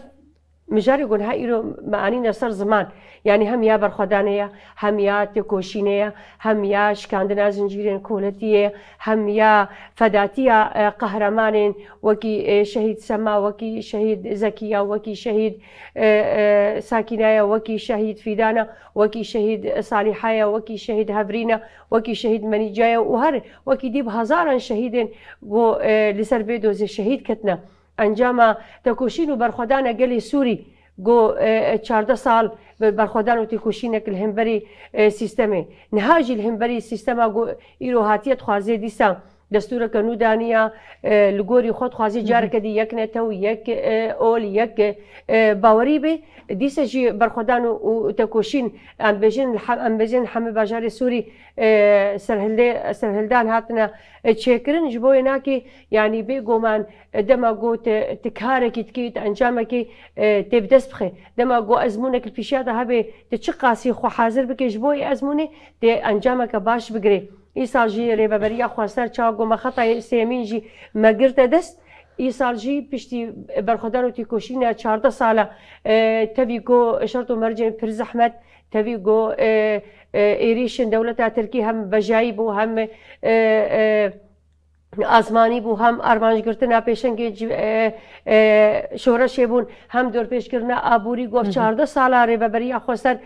mijarê ku niha îro me anîne ser ziman. Yanî hem ya berxwedanê ye, hem ya têkoşînê ye, hem ya şikandina zincîrên koletiyê ye, hem ya fedatiya, e, qehremanên wekî, e, şehîd Sema, wekî şehîd Zekiya, wekî şehîd, e, e, Sakînaya, wekî şehîd Fîdana, wekî şehîd Salîhaya, wekî şehîd Hevrîna, wekî şehîd Menîcaya û her wekî dî bi hezaran şehîdên ku, e, li ser vê dozê şehîd ketine. Encama tekoşîn û berxwedana gelê Sûrî ku, e, e, çardeh sal bi berxwedan û têkoşînek li hemberî, e, sîstemê. Niha jî li hemberî sîstema ku îro hatiye dixwaze dîsa destûreke nû daniya, e, li gorî xwe dixwaze careke dî yek netew, yek, e, ol, yek, e, bawerî bê. Dîsa jî berxwedan û, û tekoşîn, em bêjin, li he-, em bêjin hemî bajarê Sûrî, e, serhildê-, serhildan hatine, e, çêkirin. Ji bo wê nakê, yanî bêguman, e, dema ku tu, tu karekî dikî, tu encamekî, e, tê bi dest bixî. Dema ku ezmûnek li pêşiya de hebe, tu çi qasî xwe hazir bikî ji bo wê ezmûnê, tê encameke baş bigirê. Îsal jî Rêveberiya Xweser çawa ku me xetayê sêmîn jî me girte dest, îsal jî piştî berxwedan û têkoşîna çardeh sala, e, tevî ku şert û mercên pir zehmet, tevî ku, e, e, êrîşên dewleta Tirkî hem vejayî bû, hem, e, e, azmanî bû, hem armancgirtina pêşengê ci-, e, e, şoreşê bûn, hem dorpêçkirina aborî, ku ev çardeh sala Rêveberiya Xweser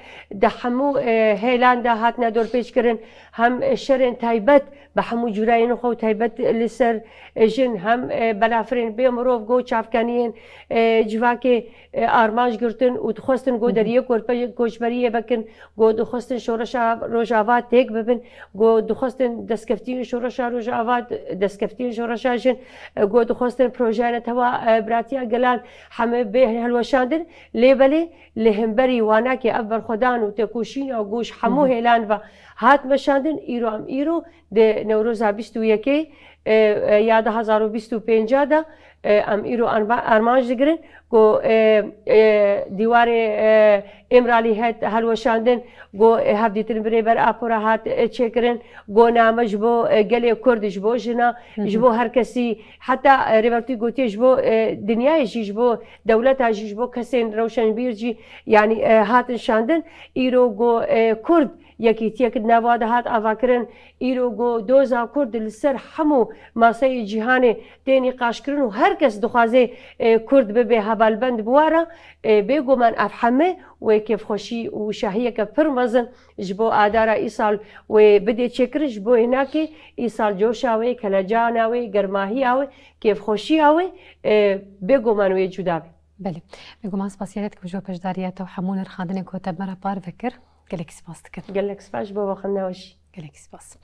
di hemû, e, hêlan de hatine dorpêçkirin, hem şerên taybet bi hemû cûrayên xwe û taybet li ser, e, jin, hem, e, belafirên bê mirov, ku çavkaniyên, e, civakê, e, armanc girtin û dixwestin ku deriyê korpe-, koçberiyê vekin, ku dixwestin şoreşa Rojava têk bibin, ku dixwestin destkeftiyên şoreşa Rojava dest Keftiyên şoreşa jin, e, got dixwestin projeyane tewa, e, biratiya gelan heme bê helweşandin, lê belê li hemberî wanakê ev berxwedan û têkoşîna û ji hemû hêlan ve hat meşandin, îro em îro di Newroza bîst û yekê, e, e, ya du hezar û bîst û pênca de, e, em îro arma-, armanc digirin ku, e, e, dîwarê, e, Îmralî het helweşandin, ku, e, hevdîtin bi Rêber Apo re hat, e, çêkirin, ku name ji bo, e, gelê Kurd, ji bo jina, ji bo her kesî, heta, e, Rêbertî gotiye ji bo, e, dinyayê jî, ji bo dewleta jî, ji bo kesên rewşenbîr jî, yanî, e, hatin şandin. Îro ku, e, Kurd yekîtiyek di nava de hat avakirin, îro ku doza Kurd li ser hemû maseyê cîhanê tê nîqaşkirin û her kes dixwaze, e, Kurd bibe hevalbend bi wan re, e, bêguman ev heme wê kêfxweşî û şahiyeke pir mezin ji bo adara îsal wê bidê çêkirin, ji bo hênakê îsal coşa wê, kelecana wê, germahiya wê, kêfxweşiya wê, e, bêguman wê cuda be. Belê. Bêguman spasiya te dikim ji bo beşdariya te û hemû nirxandinên ku te me re parve kir. Gelekî spas dikim. Gelek spas ji bo wextên we jî. Gelekî spas.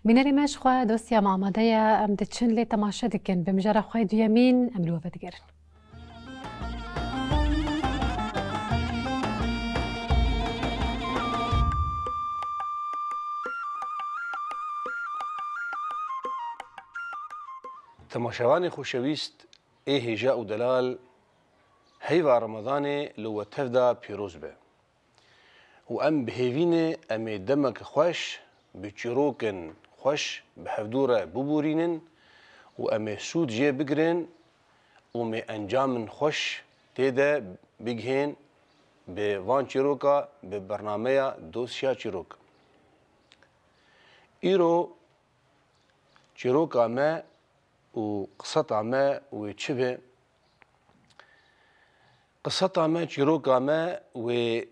Bînerê me, ji xwe dosya me amade ye, em diçin lê temaşe dikin. Bi mijara xwe yê duyemîn em li we vedigerin. Temaşevanê xoşewîst ê hêja û delal, heyva Remadanê li we tev de pîroz be. Û em bi hêvî ne em ê demeke xweş bi çîrokên xweş bi hevdû re biborînin û em ê sûd jê bigirin û em ê encamên xweş tê de bigihên bi van çîroka, bi bernameya Dosya Çîrok. Îro çîroka me û qiseta me wê çi be? Qiseta me, çîroka me wê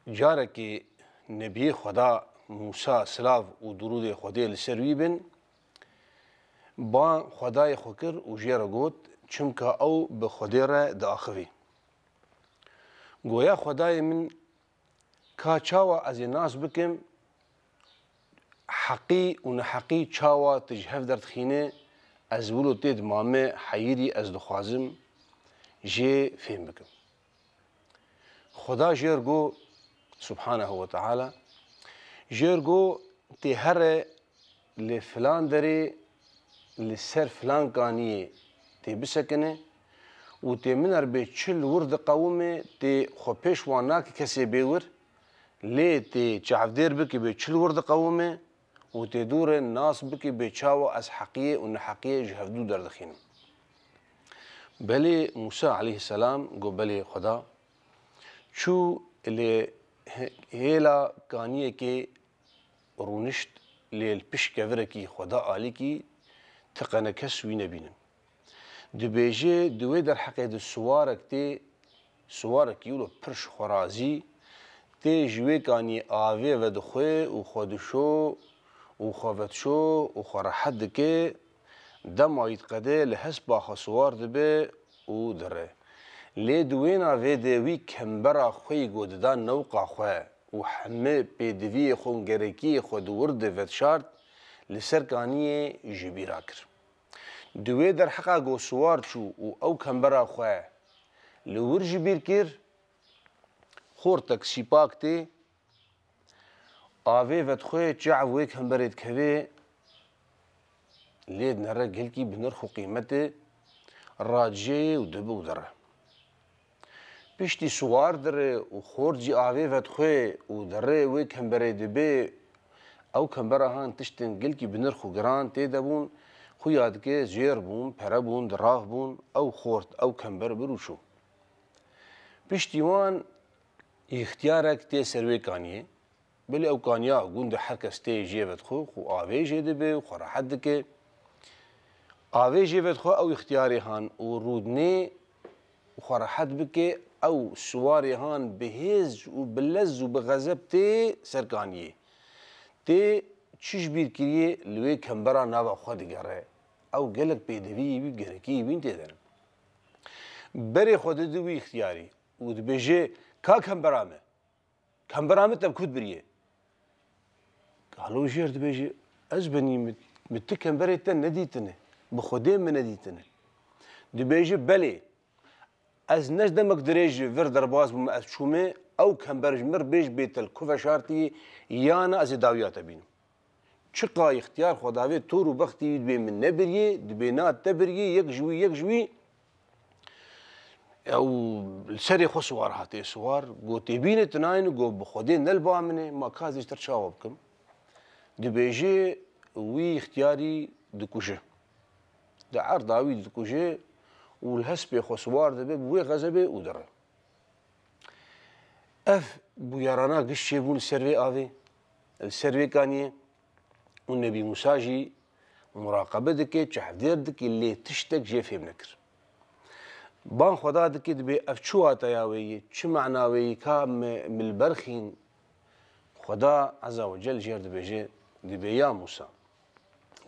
carekê Nebiyê Xweda Mûsa, silav û dirûdê Xwedê li ser wî bin, ba Xwedayê xwe kir û jê re got, çimka ew bi Xwedê re diaxivî. Goya Xwedayê min, ka çawa ez ê nas bikim, heqî û neheqî çawa tu ji hev derdixîne, ez wilo tê dima me heyirî ez dixwazim jê fêm bikim. Xweda jê re got, Subhanehu ve Teala, jê re got, tê here li filan derê, li ser filan kaniyê tê bisekine û tê min re bê çil wir diqewime, tê xwe pêş wan nake kesê bê wir, lê tê çavdêr bike bê çil wir diqewime û tê dû re nas bike bê çawa ez heqiyê û neheqiyê ji hevdû derdixînim. Belê Mûsa aleyhisselam got, belê Xweda, çû lê he-, hêla kaniyekê rûnişt, lê li pişt kevirekî Xweda alîkî ti qene kes wî nebînin. Dibêje, di wê derheqê de siwarek tê, siwarekî wilo pir ji xwe razî, tê ji wê kaniyê avê vedixwe û xwe dişo û xwe vedişo û xwe rehet dike, dema wî diqede li hespa xwe siwar dibe û dire. Lê di wê navê de wî kembera xwe yî ku dida newqa xwe û heme pêdiviyê xwe û gerekiyê xwe di wir de vedişart, li ser kaniyê ji bîra kir. Di wê derheqa ku siwar çû û ew kembera xwe li wir ji bîr kir, xortek sîpak tê, avê vedixwe, çav wê kemberê dikeve, lê dinere gelkî bi nirx û qîmetê, radijê û dibe û dire. Piştî siwar dire û xort jî avê vedixwe û dire wê kemberê dibe, ew kembera han tiştên gelkî bi nirx û giran tê de bûn, xuya dike jêr bûn, pere bûn, dirav bûn, ew xort, ew kember bir û çû. Piştî wan îxtiyarek tê ser wê kaniyê. Belê ew kaniya gund e, her kes tê jê vedixwe, xwe avê jê dibe û xwe rehet dike. Avê jê vedixwe, ew îxtiyarê han û rûdinê û xwe rehet bike, ew siwarê han bi hêz û bi lez û bi xezeb tê ser kaniyê. Tê çi ji bîr kiriye, li wê kembera nava xwe digere. Ew gelek pêdiviyê wî, gerekiyê wîn tê de ne. Berê xwe dide wî îxtiyarî û dibêje, ka kembera me? Kembera min te bi ku dibiriye? Galo jêr dibêje, ez benî min Min ti kemberê te nedîtine, bi Xwedê min nedîtine. Dibêje, belê, ez ne demek dirêj ji vir derbas bûm, ez çûme, ew kember ji min re bêj bê te li ku veşartiyê, yana ez ê dawiya te bînim. Çiqa îxtiyar xwe davê tor û bextî wî dibê min nebiriyê, dibê na te biriyê, yek ji wî, yek ji wî. Ew li serê xwe siwar hatiye siwar, got, tê bîne tu nayêne, got, bi Xwedê ne li ba min e, ma ka ez ê ji te re çawa bikim? Dibêje, wî îxtiyarî dikuje. Di erda wî dikuje û li hespê xwe siwar dibe, bi wê xezebê û dire. Ev bûyerana giş çêbûn li ser vê avê, li ser vê kaniyê û Nebî Mûsa jî muraqebe dike, çavdêr dike, lê tiştek jê fêm nekir. Ban Xweda dike, dibê ev çi wateya wê ye, çi mana wê ye, ka me, me li ber xîn? Xweda Azze ve Cel jê re dibêje, dibê ya Mûsa,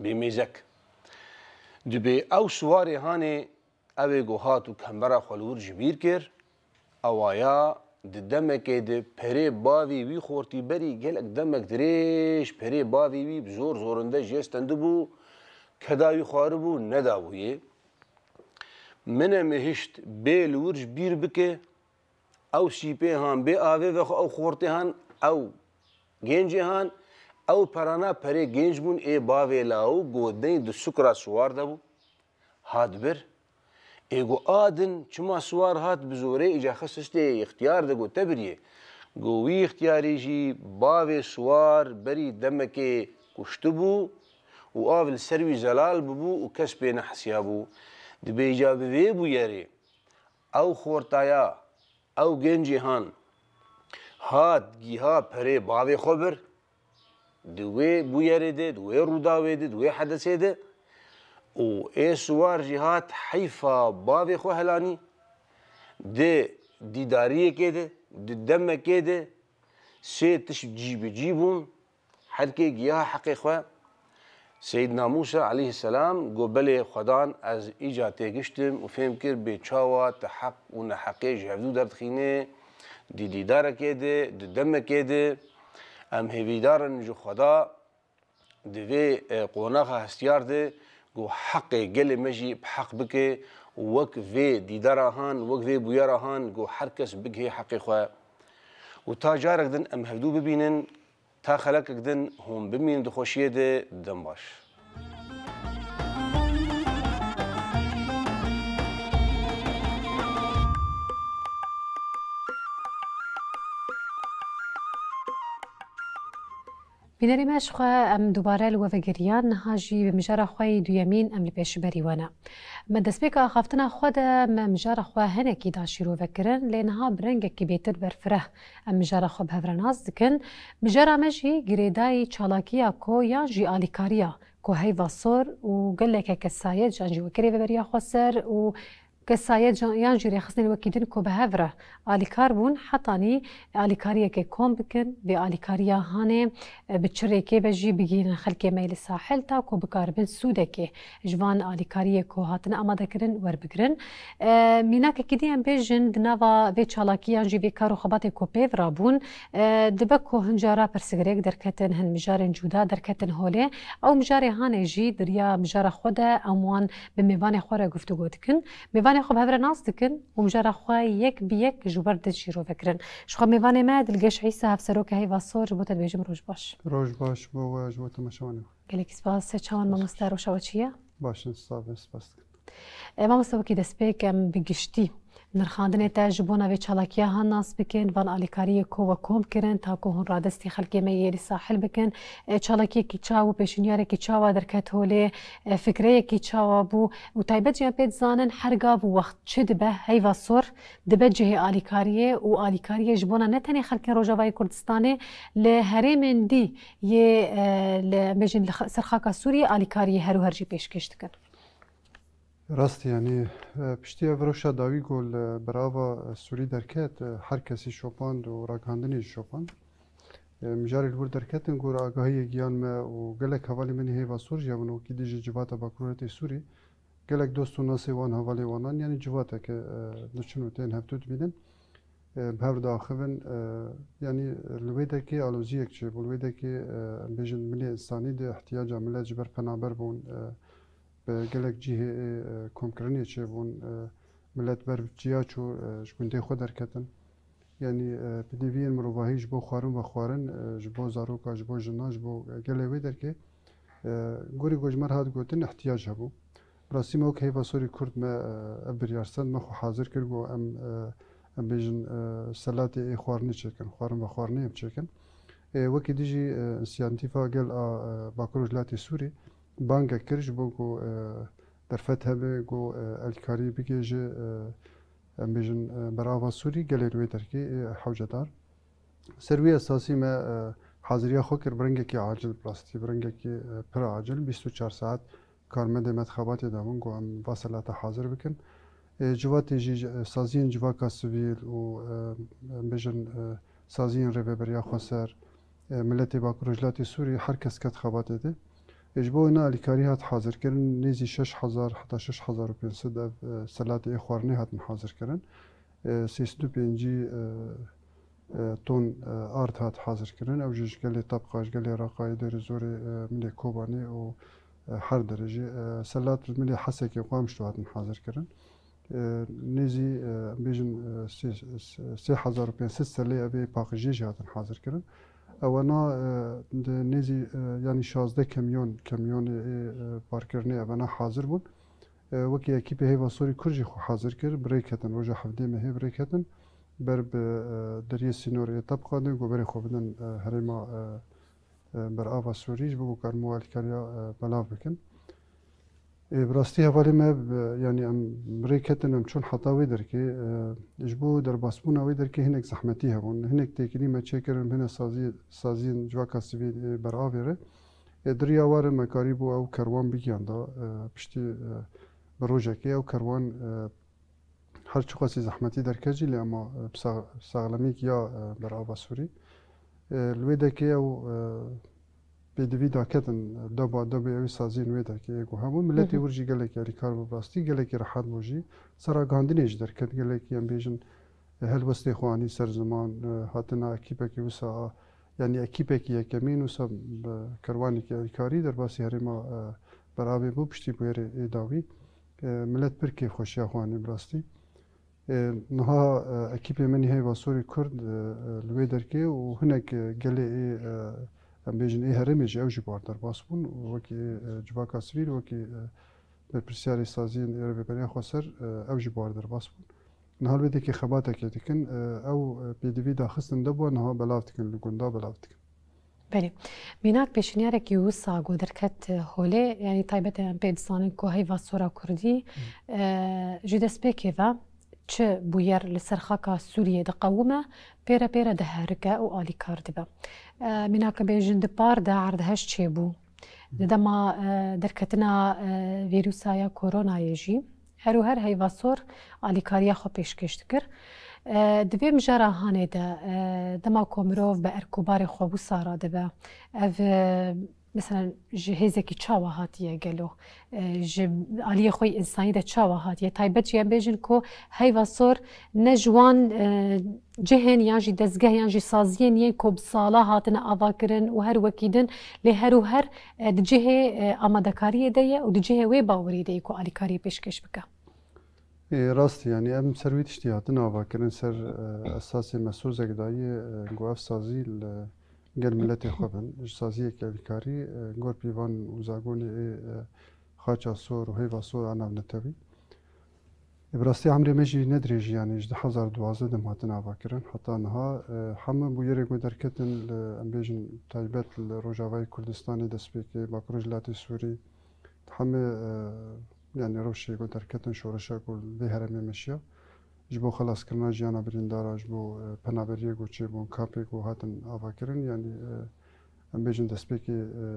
bê mêzek. Dibê ew siwarê hanê, ew ê ku hat û kembera xwe li wir ji bîr kir, ewaya di demekê de perê bavê wî xortî berî gelek demek dirêj perê bavê wî bi zor zorinde jê stendibû, keda wî xwaribû, nedabûyê. Min e min hişt bê li wir ji bîr bike, ew sîpê han, bê avê vexwe, ew xortê han, ew gêncê han, ew perana perê gênc bûn, ê bavê law, got, ney di sukra siwar de bû. Hat bir. Ê got, a din çima siwar hat bi zorê, îca xist hiştê îxtiyar de, got, te biriyê. Got, wî îxtiyarî jî bavê siwar berî demekê kuştibû û av li ser wî zelal bibû û kes pê nehesiyabû. Dibê îca bi vê bûyerê ew xortaya, ew gencê han hat, giha perê bavê xwe bir. Di wê bûyerê de, di wê rûdawê de, di wê hedesê de û ê siwar jî hat heyfa bavê xwe helanî. Di dîdariyekê de, di demekê de sê tişt cî bi cî bûn. Her kê giha heqê xwe. Seyyidna Mûsa aleyhisselam got, belê Xwedan, ez îca têgiştim û fêm kir bê çawa te heq û neheqê ji hevdû derdixîne, di dîdarekê de, di demekê de. Em hêvîdar in ji Xweda di vê, e, qonaxa hestiyar de ku heqê gelê me jî bi heq bike û wek vê dîdara han, wek vê bûyera han ku her kes bigihê heqê xwe. Û ta carek din em hevdû bibînin, ta xelekek din hûn bimînin di xweşiyê de, dem baş. Bînerê me, ji xwe em dubare li we vegeriyan, niha jî bi mijara xwe yî duyemîn em li pêşberî we ne. Me destpêka axaftina xwe de me mijara xwe hinekî da şîrove kirin, lê niha bi rengekî bêtir berfireh em mijara xwe bi hev re nas dikin. Mijara me jî girêdayî çalakiya ko yan jî alîkariya ko heyva sor û geleke kesayet jan jî wekirê veberiya xwe ser û kesayet jan-, yan jî rêxistinên wekî din ku bi hev re alîkar bûn, hetanî alîkariyeke kom bikin, vê alîkariya hanê, e, bi çi rêkê be jî bigihînin xelkê me yê li sahil, ta ku bikaribin sûdekê ji van alîkariyê ku hatine amadekirin werbigirin. E, mînakekî din em bêjin, di nava vê çalakî yan jî vê kar û xebatê ku pêv rabûn, e, dibe ku hin cara pirsgirêk derketin, hin mijarên cuda derketin holê. Ew mijarê hanê jî di riya mijara xwe de em wan bi mêvanê xwe re guftûgo dikin. Mêvanê xwe bi hev re nas dikin û mijara xwe yek bi yek ji ber din şîrove kirin. Ji xwe mêvanê me Dilgeş Îsa, hevseroka Heyva Sor, ji bo te dibêjim roj baş. Roj baş bo we, ji bo temaşevanê xwe. Gelekî spas. Çawan mamoste, roşa we çi ye? Baş in, sax bin, spas dikim. E, mamoste, wekî destpêk em bi giştî nirxandinê te ji bona vê çalakiya han nas bikin, van alîkariyê ku we kom kirin, ta ku hûn radestî xelkê me yê li sahil bikin. E, çalakiyekî çawa bû, pêşniyarek çawa derket holê, e, fikreyekî çawa bû û taybet jî em pê dizanin her gav û wext çi dibe, heyva sor dibe cihê alîkariyê û alîkariyê ji bona ne tenê xelkên Rojavayê Kurdistanê, li herêmên dî yê, e, li, em bêjin li xa-, ser xaka Sûriyê alîkariyê her û her jî pêşkêş dikin. Rast e, yanî, e, piştî ev rewşa dawî ku li berava, e, Sûrî derket, e, her kesî şopand û ragihandinê jî şopand. E, mijarê li wir derketin ku agahiyê giyan me û gelek hevalê min ê Heyva Sor jî hebin, wekî dî ji civata Bakurû Rêtê Sûrî. Gelek dost û nasê wan, hevalê wan an, yanî civateke, e, diçin û tên hevdû dibînin. e, bi hev diaxivin. E, yanî li wê derkê aloziyek çêbû. Li wê derkê, e, em bêjin milê însanî de ihtiyaca milet ji ber penaber bûn, e, bi gelek cihê, e, komkirinê çêbûn. E, milet ber çiya çû, e, ji gundê xwe derketin. Yanî, e, pêdiviyên mirovahî ji bo xwarin vexwarin, e, ji bo zaroka, ji bo jina, ji bo gelê wê derkê, e, gorî ku ji me re hat gotin, ihtiyac hebû. Bi rastî me wek Heyva Sorî Kurd me, e, ev biryar stend, me xwe hazir kir ku em, e, em bêjin, e, selatê ê xwarinê çêkin, xwarin vexwarinê em çêkin. E, wekî dijî, e, însiyatîfa gel a, e, Bakur Rojhilatê Sûrî bangek kir ji bo ku, e, derfet hebe ku, e, alîkarî bigihêje, e, em bêjin, e, berava Sûrî gelê li wê derkê ê hewcedar. Ser wî esasî me, e, haziriya xwe kir bi rengekî acil, bi rastî bi rengekî, e, pir acil, bîst û çar saet karmendê me di xebatê de bûn ku em va selata hazir bikin. E, civatê jî, e, saziyên civaka sivîl û, e, em bêjin, e, saziyên Rêveberiya Xweser, e, miletê Bakur Rojhilatê Sûrî, her kes ket xebatê de. E, ji bo wê ne alîkarî hat hazirkirin, nêzî şeş hezar heta şeş hezar û pênc sed ev, e, selatê ê xwarinê hatin hazirkirin. E, sê sed û pêncî, e, e, ton, e, ard hat hazirkirin. Ew jî ji gelê Tebqa, ji gelê Reqayê, Dêrê Zorê, e, milê Kobanê û, e, her derê jî, e, selat milê Hesekê, Qamişlo hatin hazirkirin. E, nêzî, e, em bêjin, e, sê, sê hezar û pênc sed selê ev ê paqijiyê jî hatin hazirkirin. Ewana, e, di nêzî, e, yanî şazdeh kemyon, kemyonê ê, e, barkirinê evena hazir bûn. E, wekî ekîpê Heyva Sorî Kurd jî xwe hazir kir, bi rê ketin, roja hevdê mehê bi rê ketin, ber bi, e, deriyê sînorê Tebqa de, ku berê xwe bidin, e, herêma, e, e, berava Sûrî, ji bo ku karin alîkariya, e, belav bikin. E, bi rastî hevalê me, e, yanî em bi rê ketin, em çûn heta wê derkê, e, ji bo derbasbûna wê derkê hinek zehmetî hebûn. Hinek têkilî me çêkirin, hine sazî-, saziyên civaka sivîl ê beravê re. E, di riya ware me karîbû ew kerwan bigiyanda, e, piştî, e, bi rojekê ew kerwan, e, her çiqasî zehmetî derket jî, lê ema, e, bi sax-, saxlemîk ya, e, berava Sûrî. E, li wê dekê ew, e, pêdivî daketin, e, deba, debê ew saziyên wê derkê ê ku hebûn. Miletê wir jî gelekî alîkar bû, bi rastî gelekî rehet bû jî. Ser ragihandinê jî derket, gelekî em bêjin, e, helwestê xwe anî ser ziman, e, hatina ekîpekî wisa, yanî ekîpekî yekemîn wisa bi kerwanekî alîkarî derbasî herêma, e, beravê bû piştî bûyerê ê dawî. E, milet pir kêfxweşiya xwe anî bi rastî. E, niha, e, ekîpê min Heyva Sorî Kurd, e, e, li wê derkê û hinek, e, gelê ê, e, em bêjin ê herêmê jî ew jî bar derbas bûn û wekî, e, civaka sivîl, wekî, e, berpirsiyarê saziyên ê Rêveberiya Xweser, e, ew jî bar derbas bûn. Niha li wê derkê xebatekê dikin, e, ew, e, pêdivî daxistin deba niha belav dikin, li gunda belav dikin. Belê. Mînak pêşniyarek wisa ku derket holê, yanî taybet e em pê dizanin ku Heyva Sora Kurdî, e, ji destpêkê ve çi bûyer li ser xaka Sûriyê diqewime, pêre pêre diherike û alîkar dibe. E, mînak em bêjin di par de erdhej çêbû. Di dema, e, derketina, e, vîrusaya koronayê jî, her û her Heyva Sor alîkariya xwe pêşkêş dikir. E, di vê mijara hanê de, e, dema ku mirov bi erk û barê xwe wisa radibe, ev, e, mesela ji hêzekî çawa hatiye gelo? E, ji aliyê xwe yî însanî de çawa hatiye? Taybet jî em bêjin ku Heyva Sor ne ji wan, e, cihên yan jî dezgeh yan jî saziyên yên ku bi sala hatine avakirin û her wekî din, lê her û her, e, di cihê, e, amadekariyê de ye û di cihê wê bawerî de ye ku alîkariyê pêşkêş bike. Ê, rast e, yanî em ser wî tiştî hatin avakirin, ser, e, esasê me sozek daye, e, ku ev sazî li gel miletê xwe bin, ji saziyeke alîkarî, e, gor pîvan û zagonê ê, e, Xaça Sor û Heyva Sor a navnetewî. Bi rastî emrê me jî ne dirêj e, yanî ji du hezar duwazdeh de hatin avakirin heta niha, e, hemû bûyerên ku derketin li, em bêjin, taybet li Rojavayê Kurdistanê destpêkê, Bakur Rojhilatê Sûrî, hemû, e, yanî rewşê ku derketin, şoreşa ku vê herêmê meşiya, ji bo xelaskirina jiyana birîndara, ji bo, e, penaberiyê ku çêbûn, kampê ku hatin avakirin, yanî, e, em bêjin destpêkê, e,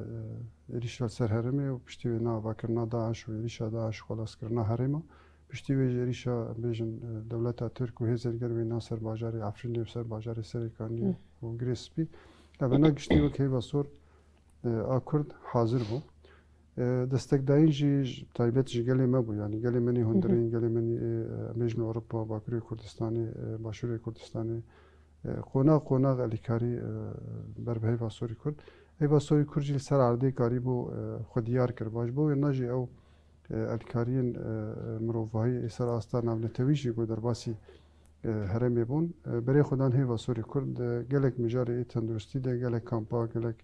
e, êrîşa li ser herêmê û piştî wê ne avakirina DAIŞ û êrîşa DAIŞ û xelaskirina herêma. Piştî wê jî êrîşa, em bêjin, e, dewleta Tirk û hêzên gel wê na ser bajarê Efrînê û ser bajarê Serêkaniyê û Girê Spî. Evena giştî wek Heyva Sor, e, a Kurd hazir bû. E, destekdayîn jî ji, taybet ji gelê me bû. Yanî gelê me nê hundirên, gelê me nê, e, em bêjin Ewropa, Bakurê Kurdistanê, e, Başûrê Kurdistanê, e, qonax qonax elîkarî, e, ber bi Heyva Sorî Kurd. Heyva Sorî Kurd jî li ser erdê karîbû, e, xwe diyar kir. Ji bo wêna jî ew, e, elîkariyên, e, mirovahî ê ser asta navnetewî jî ku derbasî, e, herêmê bûn. E, berê xwe dan Heyva Sorî Kurd, e, gelek mijarê ê tenduristî de, gelek kampa, gelek,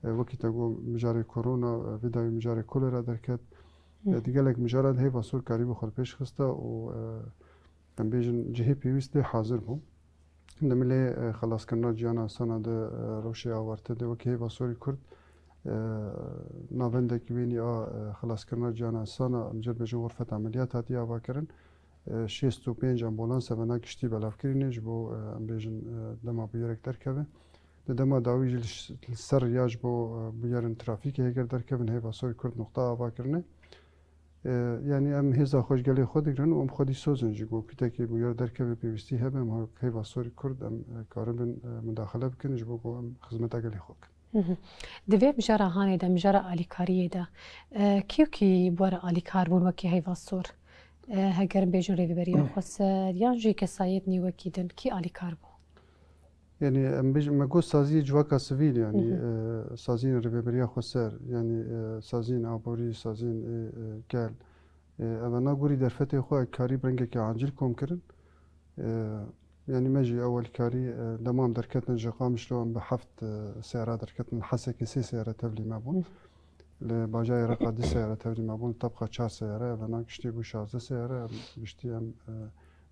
e, wekî te got mijarê korona, e, vê dawî mijarê kolera derket. E, di gelek mijara de Heyva Sor karîbû xwe li pêş xista û, e, em bêjin cihê pêwîst lê hazir bû. Demê lê, e, xelaskirina ciyana insana di, e, rewşê awarte de wekî Heyva Sorî Kurd, e, navendek wênî a, e, xelaskirina ciyana insana, em jê dibêjin xurfet emeliyat hatiye avakirin. E, şêst û pênc ambulans evena giştî belavkirî ne ji bo, e, em bêjin, e, dema bûyerek derkeve. Di dema dawî jî li ş-, li ser riya ji bo, e, bûyerên trafîkê heger derkevin Heyva Sorî Kurd nuqta ava kirine. E, yanî em hêza xwe ji gelê xwe digirin û em xwedî soz in jî ku kûtekê bûyer derkeve pêwîstî hebe, em ha-, Heyva Sorî Kurd em, e, karibin, e, mudaxile bikin ji bo ku em xizmeta gelê xwe bikin. Hı hı. Di vê mijara hanê de, mijara alîkariyê de, e, kî û kî bi we re alîkar bûn wekî Heyva Sor? E, heger bêjin Rêveberiya Xweser yan jî kesayetnî wekî din, kî alîkar bû? Yanî em bêjin, me got saziyê civaka sivîl, yanî, Hı hı. e, saziyên Rêveberiya Xweser, yanî, e, saziyên aborî, saziyên, e, e, gel. E, evena gorî derfetê xwe karî bi rengekî acil kom kirin. E, yanî me jî ewelkarî, e, dema em derketin ji Qamişlo em bi heft, e, seyara derketin, li Hesekê sê seyara tevlî me bûn. Hı. Li bajarê Reqa du seyara tevlî me bûn, li Tebqa çar seyara, evena giştî bû şazdeh seyara, em giştî em, e,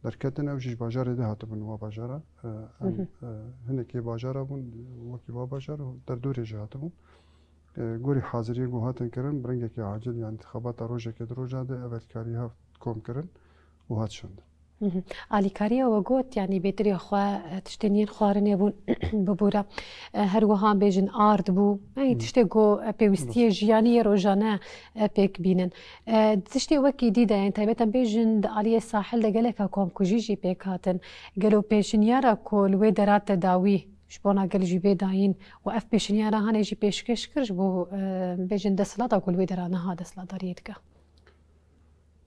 derketin, ew jî ji bajarê din hatibûn wa bajara. E, em, Hı hı. e, hinekê bajara bûn, wekî wa bajar û derdorê jî hatibûn. E, gorî haziriyê ku hatin kirin, bi rengekî acil, yanî xebata rojekê di roja de ev alîkarî hat kom kirin û hat şandin. Hı hı. Alîkariya we got, yanî bêtirî xwe, e, tiştên yên xwarinê bûn, bibûre. E, her wiha bêjin ard bû. Yanî Hı. tiştê ku, e, pêwîstiyê Rast. jiyanî yê rojane, e, pêk bînin. E, tiştê wekî dî de, yanî taybet em bêjin di aliyê sahil de gelek komkujî jî pêk hatin. Gelo pêşinyara ku li wê dera te dawî ji bona gel jî bê dayîn û ev pêşinyara hanê jî pêşkêş kir ji bo, e, bêjin desthilata ku li wê dera niha desthilatdariyê dike?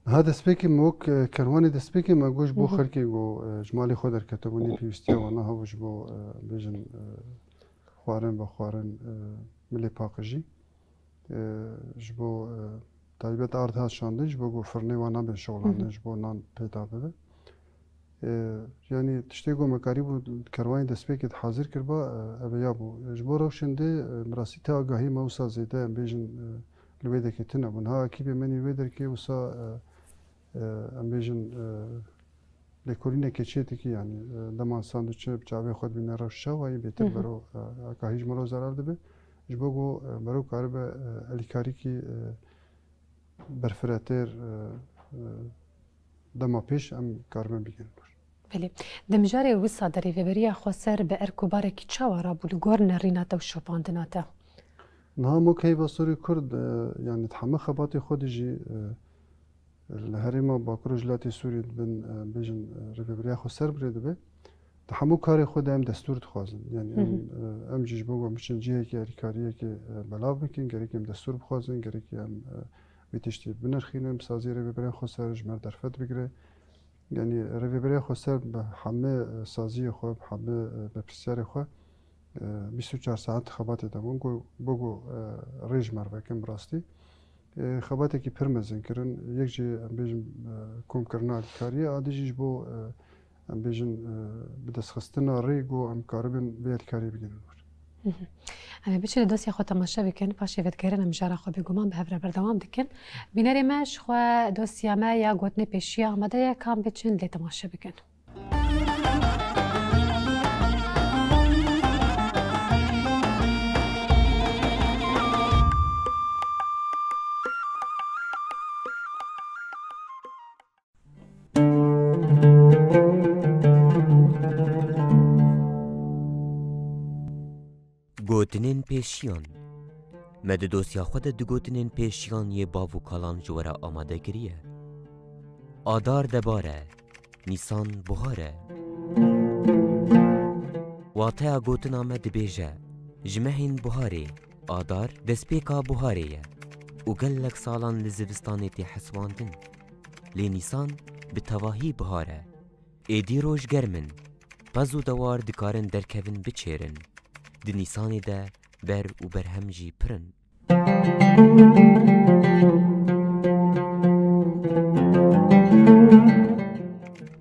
Niha destpêkê me wek, e, kerwanê destpêkê me got ji bo Hı hı. xelkê ku, e, ji malê xwe derketibûn, nê pêwîstiya wan niha bû ji bo, e, bêjin, e, xwarin, vexwarin, e, milê paqijî. E, ji bo, e, taybet ard hat şandin, ji bo ku firnê wan nabên Hı şixulandin, hı. ji bo nan peyda bibe. E, yanî tiştê ku me karîbû kerwanê destpêkê de hazir kiriba, e, ev ya bû. E, ji bo rewşên dê, e, bi rastî te agahî me wisa zêde, em bêjin, e, li wê derkê tune bûn. Ha ekîbê me nî wê derkê wisa, e, e, em bêjin, e, lêkolînekê çê dikî, yanî, e, dema sandwîçe bi çavê xwe dibîne rewş çawa yî bêtir Hı hı. bero, e, agahî ji miro zerar dibe. Ji bo ku, e, mero karibe, e, elîkarîkî, e, berfiretêr, e, e, dema pêş em karibin bigihînin wir. Belê. Di mijarê wisa de Rêveberiya Xweser bi erk û barekî çawa rabû li gor nerîna te û şopandina te? Niha mok Heyva Sorê Kurd, e, yanî di hemû xebatê xwe de jî, e, li herêma Bakur û Rojhilatê Sûriyê dibin, e, bêjin, e, Rêveberiya Xweser bi rê dibe. Di hemû karê xwe de em destûr dixwazin. Yanî Hı em, hı. e, em jî ji bo ku em biçin cihekî alîkariyekê, e, belav bikin, gerekî em destûr bixwazin, gerekî em, e, vê tiştî binirxînin, bi saziyê Rêveberiya Xweser ji me re derfet bigire. Yanî Rêveberiya Xweser bi hemî, e, saziyê xwe, bi hemî, e, berpirsyarê xwe, e, bîst û çar saet xebatê de bûn ku, bo ku, e, rê ji me re vekin bi rastî. E, xebatekî pir mezin kirin. Yek jî, em bêjin, e, komkirina alîkariyê, a dî jî ji bo, e, em bêjin, e, bidestxistina rê ku em karibin vê alîkariyê bigihînin wir. Hı hı. Em ê biçin dosya xwe temaşe bikin, paşê vedigerin em mijara xwe bêguman bi hev re berdewam dikin. Bînerê me ji xwe dosya me ya gotinê pêşiya amade ye, kam biçin lê temaşe bikin. Gotinên pêşiyan. Me di dosya xwe de du gotinên pêşiyan yê bav û kalan ji we re amade kiriye. Adar debare, Nîsan buhar e. Wateya gotina me dibêje, ji mehên buharê, Adar destpêka buharê ye. û gelek salan li zivistanê tê hesibandin. Lê Nîsan bi tevahî bihar e. Êdî roj germ in. Pez û dewar dikarin derkevin biçêrin. Di Nîsanê de ber û berhem jî pir in.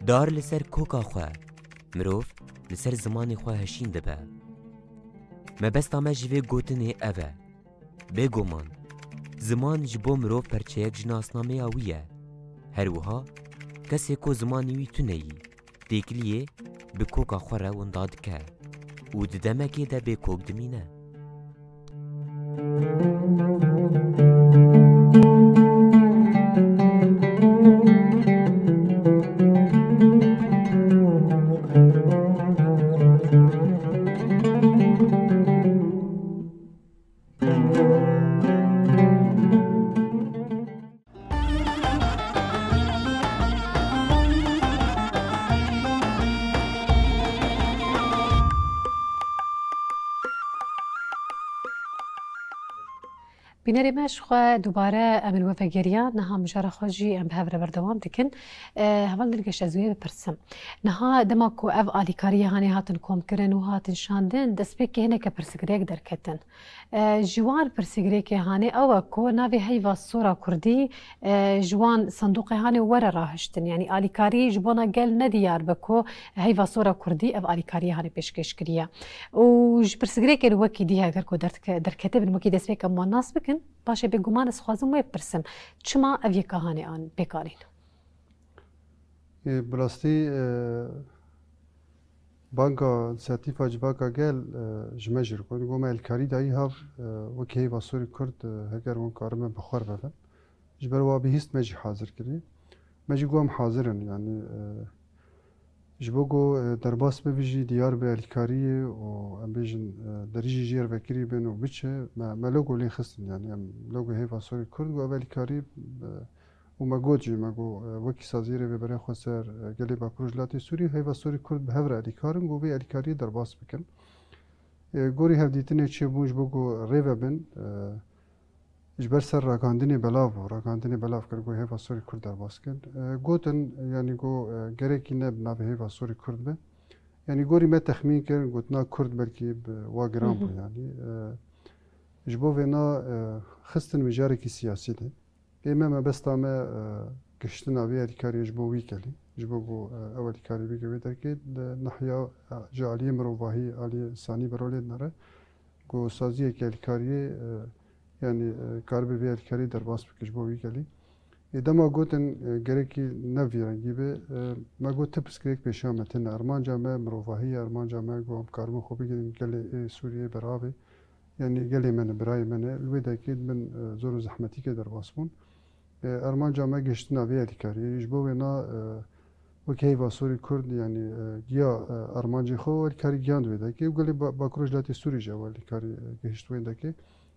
Dar li ser koka xwe, mirov li ser zimanê xwe hişîn dibe. Mebesta me ji vê gotinê ev e. Bêguman, ziman ji bo mirov perçeyek ji nasnameya wî ye. Her wiha, kesê ku zimanê wî tune yî, têkiliyê bi koka xwe re winda dike û di demekê de bê kok dimîne. Bînerê me, ji xwe dubare em li we vegeriya. Niha mijara xwe jî em bi hev re berdewam dikin. E, heval Dilgeş, ez wê bipirsim. Niha dema ku ev alîkariya hanê hatin komkirin û hatin şandin, destpêkê hineke pirsgirêk derketin. E, ji wan pirsgirêkê hanê ew e ku navê heyva sora kurdî, e, ji wan sindoqê hanê were rahiştin. Yanî alîkarî ji bona gel ne diyar be ku heyva sora kurdî ev alîkariyê hanê pêşkêş kiriye. Û ji pirsgirêkên wekî dî heger ku derdke-, derketibin, wekî destpêk em wan nas bikin, paşê bêguman ez xwazim wê bipirsim, çima ev yeka hanê an pêk anîn? Ê, bi rastî, e, Banka Înisiyatîfa Civaka Gel, e, ji me jî re got, got me alîkarî dayî hev, e, wekî heyva sorî Kurd, e, heger hûn karibin bi xwe re bibin. Ji ber wa bihîst me jî hazir kirî. Me jî got em hazir in, yanî, e, ji bo ku, e, derbas bibe jî diyar be alîkariyê û em bêjin, e, derîjî jê re vekirî bin û biçe, me, me logo lê xistin, yanî em logo heyva sorî Kurd got ev alîkarî, e, û me got jî, me got, e, wekî saziyê rêveberiya xweser, e, gelê Bakur û Rojhilatê Sûrî, heyva sorî Kurd bi hev re alîkar in, got vê alîkariyê derbas bikin. E, gorî hevdîtinê çêbûn ji bo ku rê vebin, e, ji ber ser ragandinê belav bû, ragandinê belav kir, got heyva sorî Kurd derbas kin. E, gotin, yanî got, e, gerekî ne bi navê heyva sorî Kurd be. Yanî gorî me texmîn kir, gotina Kurd belkî bi wa giran bû, Hı hı. yanî. E, ji bo vêna, e, xistin mijarekî siyasî de. Ê me mebesta me, e, gihiştina vê alîkariyê ji bo wî gelî, ji bo ku, e, ew alîkarî bike wê derkê, di nahiya, e, ji aliyê mirovahî, aliyê însanî bi rolê dinere, ku saziyeke alîkariyê, e, yanî, e, karibe vê alîkariyê derbas bike ji bo wî gelî. Ê dema gotin, e, gerekî ne vî rengî be, e, me got ti pirsgirêk pêşiya me tune. Armanca me mirovahî ye, armanca me ku em karibin xwe bigihînin gelê ê Sûriyeyê beravê. Yanî gelê me ne, birayê me ne, li wê derkê di bin, e, zor û zehmetîkê derbas bûn. E, armanca me gihiştina vê alîkariyê. Ji bo wêna, e, wekî heyva sorî Kurd, yanî, e, giya, e, armancê xwe û alîkarî giyan di wê derkê û gelê Ba-, Bakur Rojhilatê Sûrî jî ew alîkarî, e, gihişt wê derkê.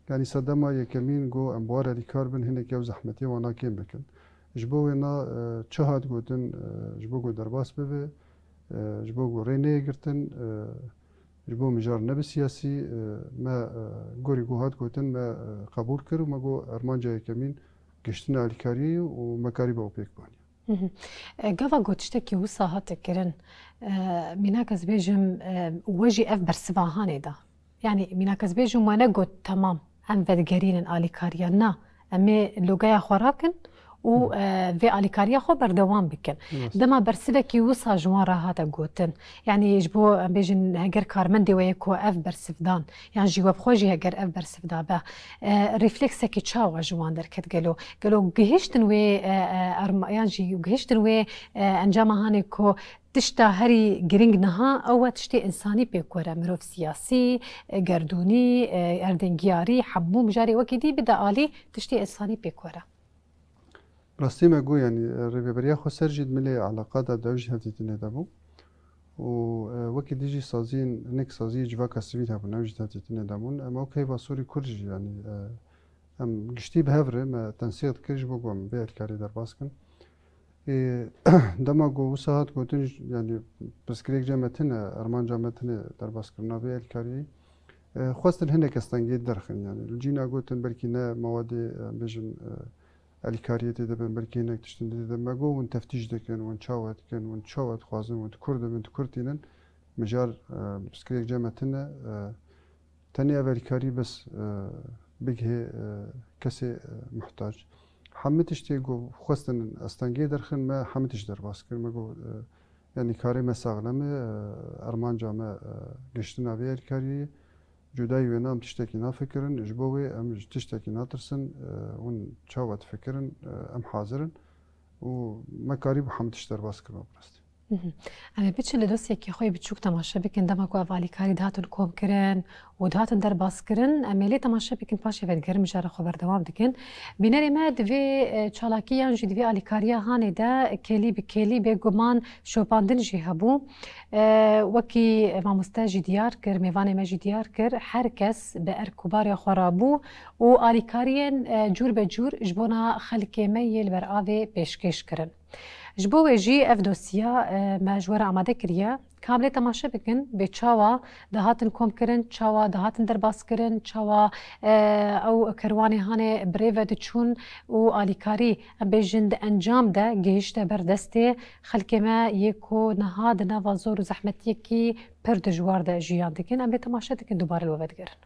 Yanî sedema yekemîn got em bi wan re alîkar bin, hinek ew zehmetiyê wana kêm bikin. Ji bo wêna, e, çi hat gotin, e, ji bo ku derbas bibe, e, ji bo ku rê neyê girtin, e, Ji bo mijar nebe siyasî, e, me, e, gorî ku hat gotin, me, e, qebûl kir û me got armanca yekemîn gihiştina alîkariyê ye û me karîbe ew pêk baniya. Hı hı. E, gava ku tiştekî wisa hate kirin, e, mînak ez bêjim, e, we jî ev bersiva hanê da. Yanî mînak ez bêjim we negot, temam, em vedigerînin alîkariya. Na, em ê logeya xwe rakin û, Hı. e, vê alîkariya xwe berdewam bikin. Rast. Dema bersivekî wisa ji wan re hate gotin, yanî ji bo, em bêjin, heger karmendê we ye ku ev bersiv dan, yan jî we bi xwe jî heger ev bersiv dabe, e, refleksekî çawa ji wan derket gelo? Gelo gihiştin wê, e, e, arma-, yan jî gihiştin wê, e, encama hanê ku tişta herî giring niha ew e tiştê însanî pêk were, mirov siyasî, e, gerdûnî, e, erdên giyarî, hemû mijarê wekî dî bide alî, tiştê însanî pêk were. Rastî me got, yanî, e, rêveberiya xweser jî di milê eleqa de, de ew jî hevdîtinê de bû. Û, e, wekî dî jî saziyên, hinek saziyê civaka sivîl hebûn, ew jî di hevdîtinê de bûn. Em ew keyfa sorî Kurd jî, yanî, e, em giştî bi hev re me tensîq dikir ji bo ku em vê alîkarî derbas kin. Ê, dema ku wisa hat gotin, yanî pirsgirêk cem me tune, armanca me tune derbaskirina vê alîkariyê. E, xwestin hinek estengê derxin, yani li cîna gotin belkî ne mawadê, e, bêjin, e, elîkariyê tê de bin, belkî hinek tiştin tê de. Me got hûn teftîş dikin, hûn çawa dikin, hûn çawa dixwazin, hûn di kur dibin, di kur tînin. Mijar, e, pirsgirêk cem me tune, e, tenê ev elîkarî bes, e, bigihê, e, kesê, e, muhtac. Hemî tiştê ku xwestin estengê derxin, me hemî tişt derbas kir. Me got, e, yanî karê me saxlem e, e, armanca me, e, giştina vê elîkariyê ye. Cudayî wê ne em tiştekî nafikirin, ji bo wê em ji tiştekî natirsin, e, hûn çawa difikirin, e, em hazir in û me karîbû hemî tişt derbas kirme bi rastî. Mhm. Em ê biçin li dosyekî xwe yê biçûk temaşe bikin, dema ku ev alîkarî dihatin komkirin û dihatin derbaskirin, em ê lê temaşe bikin, paşê vedigerin, mijara xwe berdewam dikin. Bînerê me di vê, e, çalakiyan jî di vê alîkariya hanê de kêlî bi kêlî bêguman şopandin jî hebû. E, wekî mamoste jî diyar kir, mêvanê me jî diyar kir, her kes bi erk û barê xwe rabû û alîkariyên, e, cûr be cûr ji bona xelkê me yê li ber avê pêşkêş kirin. Ji bo wê jî ev dosya, e, me ji we re amade kiriye. Ka em lê temaşe bikin, bê çawa dihatin komkirin, çawa dihatin derbaskirin, çawa, e, ew kerwanê hanê bi rê ve diçûn û alîkarî, em bêjin, di encam de gihişte ber destê xelkê me yê ku niha di nava zor û zehmetiyekî pir dijwar de jiyan dikin. Em lê temaşe dikin, dubare li we vedigerin.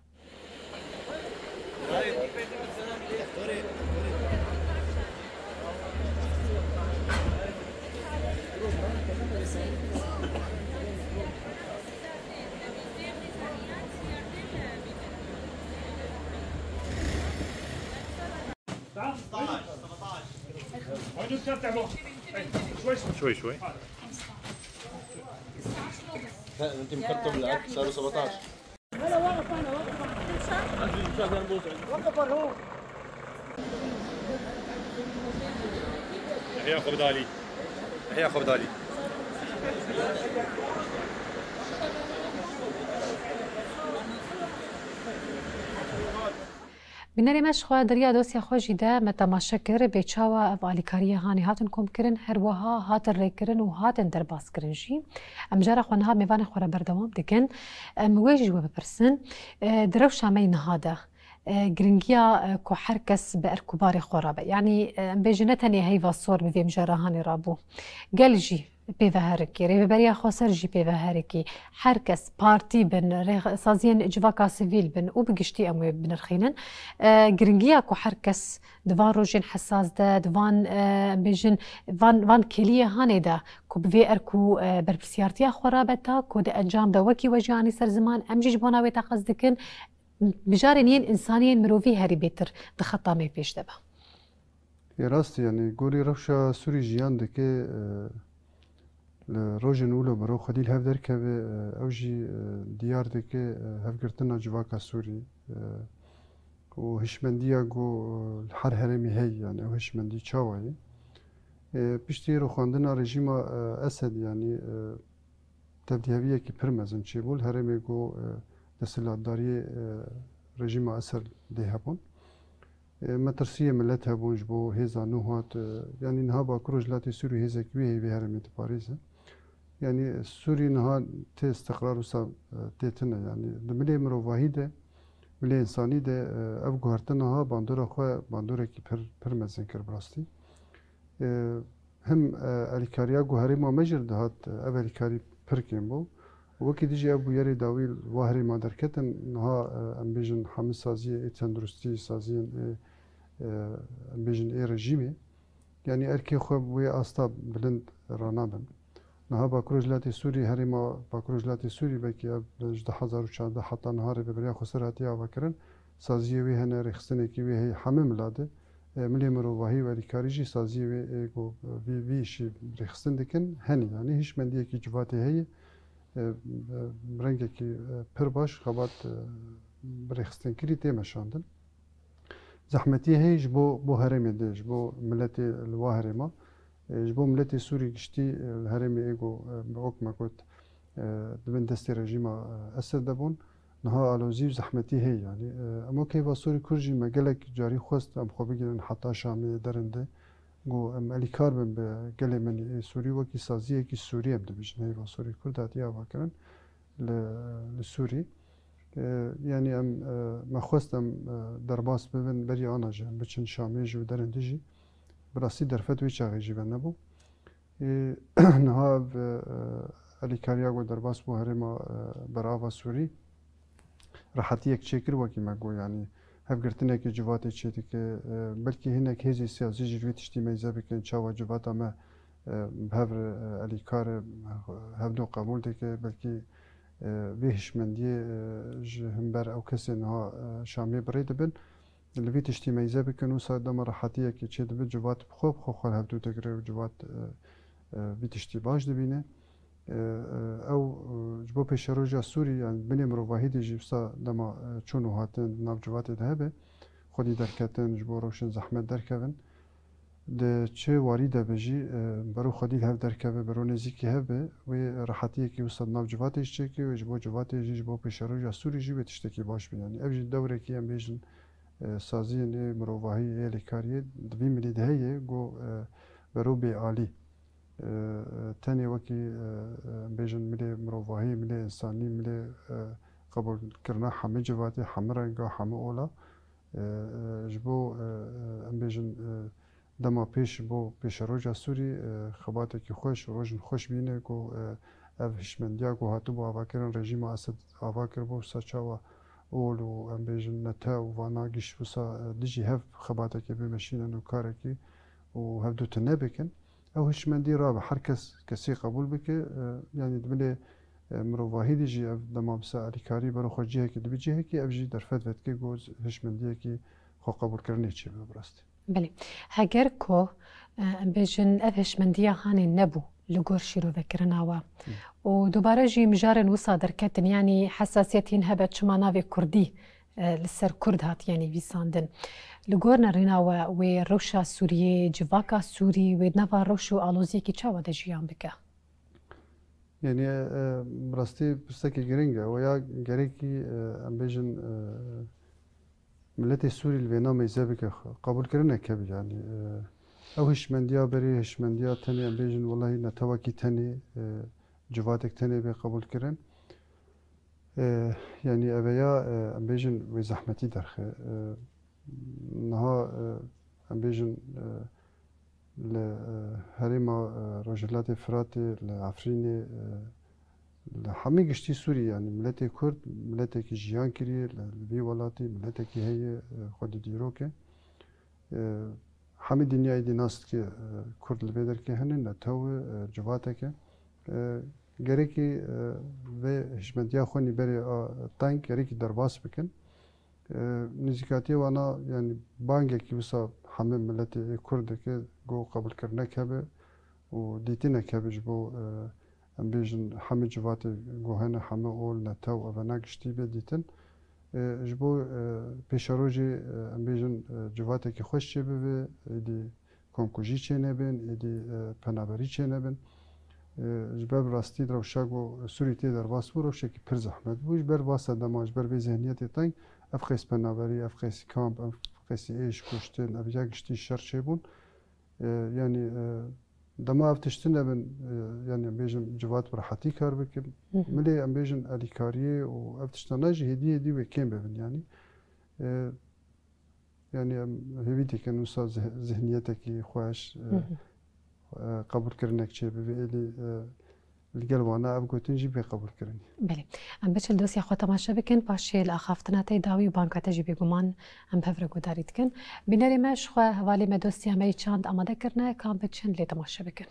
شوي، شوي. لا، انت مخرطه بالعك، صاروا سبعتاش. يحيى خبدالي. يحيى خبدالي. Bînerê me, ji xwe di riya dosya xwe jî de me temaşe kir, bê çawa ev alîkariya hanê hatin komkirin, her wiha hatin rêkirin û hatin derbaskirin jî. Em cara xwe niha mêvanê xwe re berdewam dikin. Em wê jî ji we bipirsin, e, di rewşa me yê niha de, e, giringiya, e, ku her kes bi erk û barê xwe re be. Yanî, e, em bêjin ne tenê heyva sor bi vê mijara hanê rabû. Gel jî pê ve herikî, Rêveberiya Xweser jî pê ve herikî. Her kes, partî bin, rêx-, saziyên civaka sivîl bin û bi giştî em wê binirxînin. E, giringiya ku her kes di van rojên hesas de, di van, e, em bêjin, van, van kêliyê hanê de ku bi vê erk û, e, berpirsiyartiya xwe rabe ta, ku di encam de wekî we jî anî ser ziman, em jî ji bona wê teqez dikin, mijarên yên însanî, yên mirovî herî bêtir di xeta me pêş de be. Ê rast e, yanî gorî rewşa Sûrî jiyan dike, e, li rojên wilo mirov xwedî li hev derkeve, e, ew jî, e, diyar dike, e, hevgirtina civaka Sûrî, e, û hişmendiya ku, e, li her herêmî heye, yanî ew hişmendî çawa ye. E, piştî rûxandina rejîma, e, Esed, yanî, e, tevdîheviyekî pir mezin çêbû li herêmê ku, e, desthilatdariyê, e, rejîma Esed dê hebûn. E, metirsiyê milet hebûn ji bo hêza nû hat, e, yanî niha Bakur Rojhilatê Sûrî hêzekî wê heye vê herêmê diparêze. Yanî Sûrî niha tê istiqrar wisa, e, tê tune. Yanî di milê mirovahî de, milê însanî de, e, ev guhertina ha bandora xwe bandorekî pir, pir mezin kir bi rastî. E, him, e, elîkariya ku herêma me jî dihat, e, ev elîkarî pir kêm bû. Wekî dijî ev bûyerê dawî li wa herêma derketin, niha, e, em bêjin hemî saziyê ê tenduristî, saziyên ê, e, em bêjin ê rejîmê, yanî erkê xwe bi wê asta bilind ranabin. Niha Bakur Rojhilatê Sûrî, herêma Bakur Rojhilatê Sûrî, belkî ev ji du hezar û çardeh heta niha Rêveberiya Xweser hatiye avakirin. Saziyê wê hene, rêxistinekî wê heye hemî mila de. E, milê mirovahî û elîkarî jî saziyê wê ê ku vî, vî îşî rêxistin dikin, hene. Yanî hişmendiyekî civatê heye. E, e, rengekî, e, pir baş xebat, e, bi rêxistinkirî tê meşandin. Zehmetiyê heye ji bo, bo herêmê de, ji bo miletê li wa herêma. E, ji bo miletê Sûrî giştî, e, li herêmê ê ku, e, bi wek me got, e, di bin destê rejîma, e, Esed de bûn. Niha alozî û zehmetî heye, yanî, e, em wek heyva Sûrî Kurd jî me gelek carî xwest em xwe bigirin heta Şamê, derinde, ku em elîkar bin bi gelê me ê Sûrî, wekî saziyekî Sûrî em dibêjin, heyva Sûrî Kurd hatiye avakirin li, li Sûrî. E, yanî em, e, me xwest em, e, derbas bibin, berî ana jî em biçin Şamê jî û derên din jî. Bi rastî derfet wî çaxê jî venebû. Ê, niha ev, e, alîkariya ku derbas bû herêma, e, berava Sûrî, rehetiyek çêkir wekî me got, yanî hevgirtinekê civatê çêdike, e, belkî hinek hêzê siyasî jî li vê tiştî meyze bikin, çawa civata me, e, bi hev re, e, alîkar e, hevdo qebûl dike, belkî, e, vê hişmendiyê, e, ji himber ew kesên niha, e, Şamê bi rê dibin. Li vî tiştî meyze bikin, wisa dema rehetiyekê çêdibe, civat bi xwe, bi xwe xwe li hevdû digire û civat, e, e, vî tiştî baş dibîne. E, e, ew, e, ji bo pêşeroja Sûrî, yani binê mirovahî de jî wisa dema, e, çûn û hatin di nav civatê de hebe, xwedî derketin, ji bo rewşên zehmet derkevin. Di çi warî de be jî, e, bero xwedî li hev derkeve, bero nêzîkî hev be, wê rehetiyekî wisa di nav civatê jî çêke û ji bo civatê jî, ji bo pêşeroja Sûrî jî wê tiştekî baş bîne. Yani ev jî dewrekî em bêjin, e, saziyên ê mirovahî, ê alîkariyê di vî milî de heye, ku, e, bero bêalî. E, e, tenê wekî, e, e, em bêjin milê mirovahî, milê însanî, milê, e, qebûlkirina hemî civatê, hemî renga, hemî ola. E, e, ji bo, e, e, em bêjin, e, dema pêş ji bo pêşeroja Sûrî, e, xebatekî xweş û rojên xweş bîne ku, e, ev hişmendiya ku hatibû avakirin, rejîma Esed ava kiribû, wisa çawa ol û em bêjin netew û vana giş wisa, e, dijî hev xebatekê bimeşînin û karekî û hevdu tune bikin. Ew hişmendî rabe, her kes kesî qebûl bike, e, yanî di binê, e, mirovahî de jî ev dema bi ser alîkarî bero xwe cihekî dibe cihekî, ev jî derfet vedike ku hişmendiyekî xwe qebûlkirinê çêbe bi rastî. Belê. Heger ku, e, em bêjin ev hişmendiya hanê nebû li gor şîrovekirina we. Hı. Û dubare jî mijarên wisa derketin, yanî hesasiyetên hebe çima navê Kurdî, e, li ser Kurd hat, yanî vîsandin. Li gor nerîna we wê rewşa Sûriyê, civaka Sûrî, wê di nava rewş û aloziyekî çawa de jiyan bike? Yanî, e, bi rastî pirsekî giring e. Weya gerekî, e, em bêjin, e, miletê Sûrî li vêna meyze bike xwe. Qebûlkirinek hebe, yanî, e, ew hişmendiya berê, hişmendiya tenê, em bêjin, welahî netewekî tenê, e, civatek tenê bê qebûlkirin. E, yanî eveya, e, em bêjin wê zehmetî derxe. E, niha, e, em bêjin, e, li, e, herêma, e, Rojhilatê Firatê, li Efrînê, e, li hemî giştî Sûrî, yanî miletê Kurd, miletekî jiyan kiriye, li, li vî welatî miletekî heye, e, xwedî dîrok e. E, hemî dinyayê dî nas dike, e, Kurd li vê derkê hene, netew e, e, civatek e. E, gerekî, e, vê hişmetiya xwe nî berê a teng gerekî derbas bikin. E, nêzîkatiyê wana, yanî bangekî wisa hemî miletê ê Kurd dike, ku qebûlkirinek hebe û dîtinek hebe ji bo, e, em bêjin hemî civatê ku hene, hemî ol, netew, evena giştî bê dîtin. E, ji bo, e, pêşerojê, e, em bêjin, e, civatekî xweş çêbibe, êdî komkujî çênebin, êdî, e, penaberî çênebin. E, ji ber rastî rewşa ku Sûrî tê derbas bû, rewşekî pir zehmet bû. Ji ber va sedema, ji ber vê zihniyetê teng, ev qeys penaberî, ev qeysî kamp, ev qeysî êş, kuştin, ev ya giştî şer çêbûn. E, yanî, e, dema ev tiştin nebin, e, yanî em bêjin civat bi rehetî kar bikin. Hı hı. Milê em bêjin alîkariyê û ev tiştana jî hêdî hêdî wê kêm bibin yanî. E, yanî em hêvî dikin wisa zih-, zihniyetekî xweş, e, Hı hı. e, qebûlkirinek çêbibe êdî, e, li gel wana ev gotin jî bê qebûlkirinê. Belê. Em biçin dosya xwe temaşe bikin, paşê li axaftina te yê dawî û banka te jî bêguman em bi hev re guhdarî dikin. Bînerê me ji xwe hevalê me dosya me yê çand amade kirine, ka em biçin lê temaşe bikin.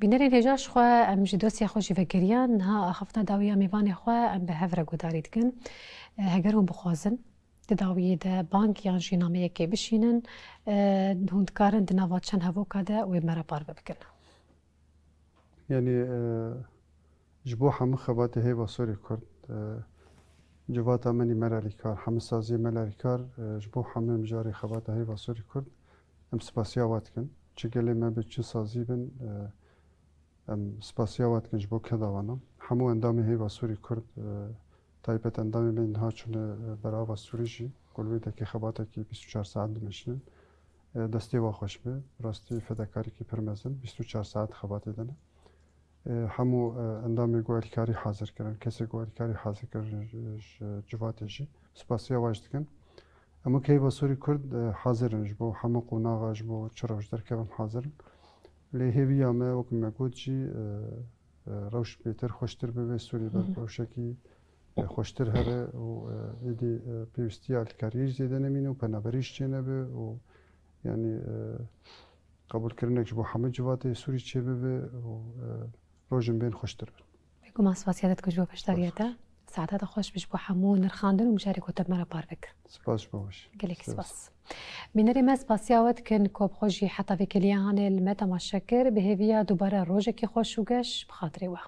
Bînerên hêja ji xwe em ji dosya xwe jî vegeriyan. Niha axaftina dawî ya mêvanê xwe em bi hev re guhdarî dikin. E, heger hûn bixwazin di dawiyê de bang yan jî nameyekê bişînin, e, hûn dikarin di nava çend hevoka de wê me re parve bikin. Yanî, e, ji bo hemû xebatê Heyva Sorê Kurd, e, civata min î me re alîkar, hemû saziyê me re alîkar, e, ji bo hemû mijarê xebata Heyva Sorê Kurd em spasiya we dikin. Çi gelê me bi çi sazî bin, e, em spasiya we dikin ji bo keda wana. Hemû endamê Heyva Sorê Kurd, e, taybet endamê me niha çûne, e, berava Sûrî jî, ku li wê dekê xebatekî bîst û çar saet dimeşînin. E, destê we xweş be. Rastî fedekarîkî pir mezin, bîst û çar saet xebatê de ne. E, hemû, e, endamê ku alîkarî hazir kirin, kesê ku alîkarî hazir kirin ji, ji civatê jî spasiya we jî dikin. Em wek Heyva Sorî Kurd, e, hazir in ji bo hemû qonaxa, ji bo çi rewş derkevin hazir in. Lê hêviya me, wek me got jî, e, e, rewş bêtir xweştir bibe, Sûrî ber rewşekî, e, xweştir here û, e, êdî, e, pêwîstiya alîkariyê jî zêde nemîne û penaberî jî çênebe û, yanî, e, qebûlkirinek ji bo hemû civatê Sûrî çêbibe û, e, rojên bên xweştir bin. Bêguman spasiya te dikim ji bo beşdariyê te. Saeta te xweş be ji bo hemû nirxandin û mijarê ku te bi me re parve kir. Spas ji bo we jî. Gelek spas. Bînerê me spasiya we dikin ku bi xwe jî heta vê kêliya hanê li me temaşe kir. Bi hêviya dubare rojekî xweş û geş bi xatirê we.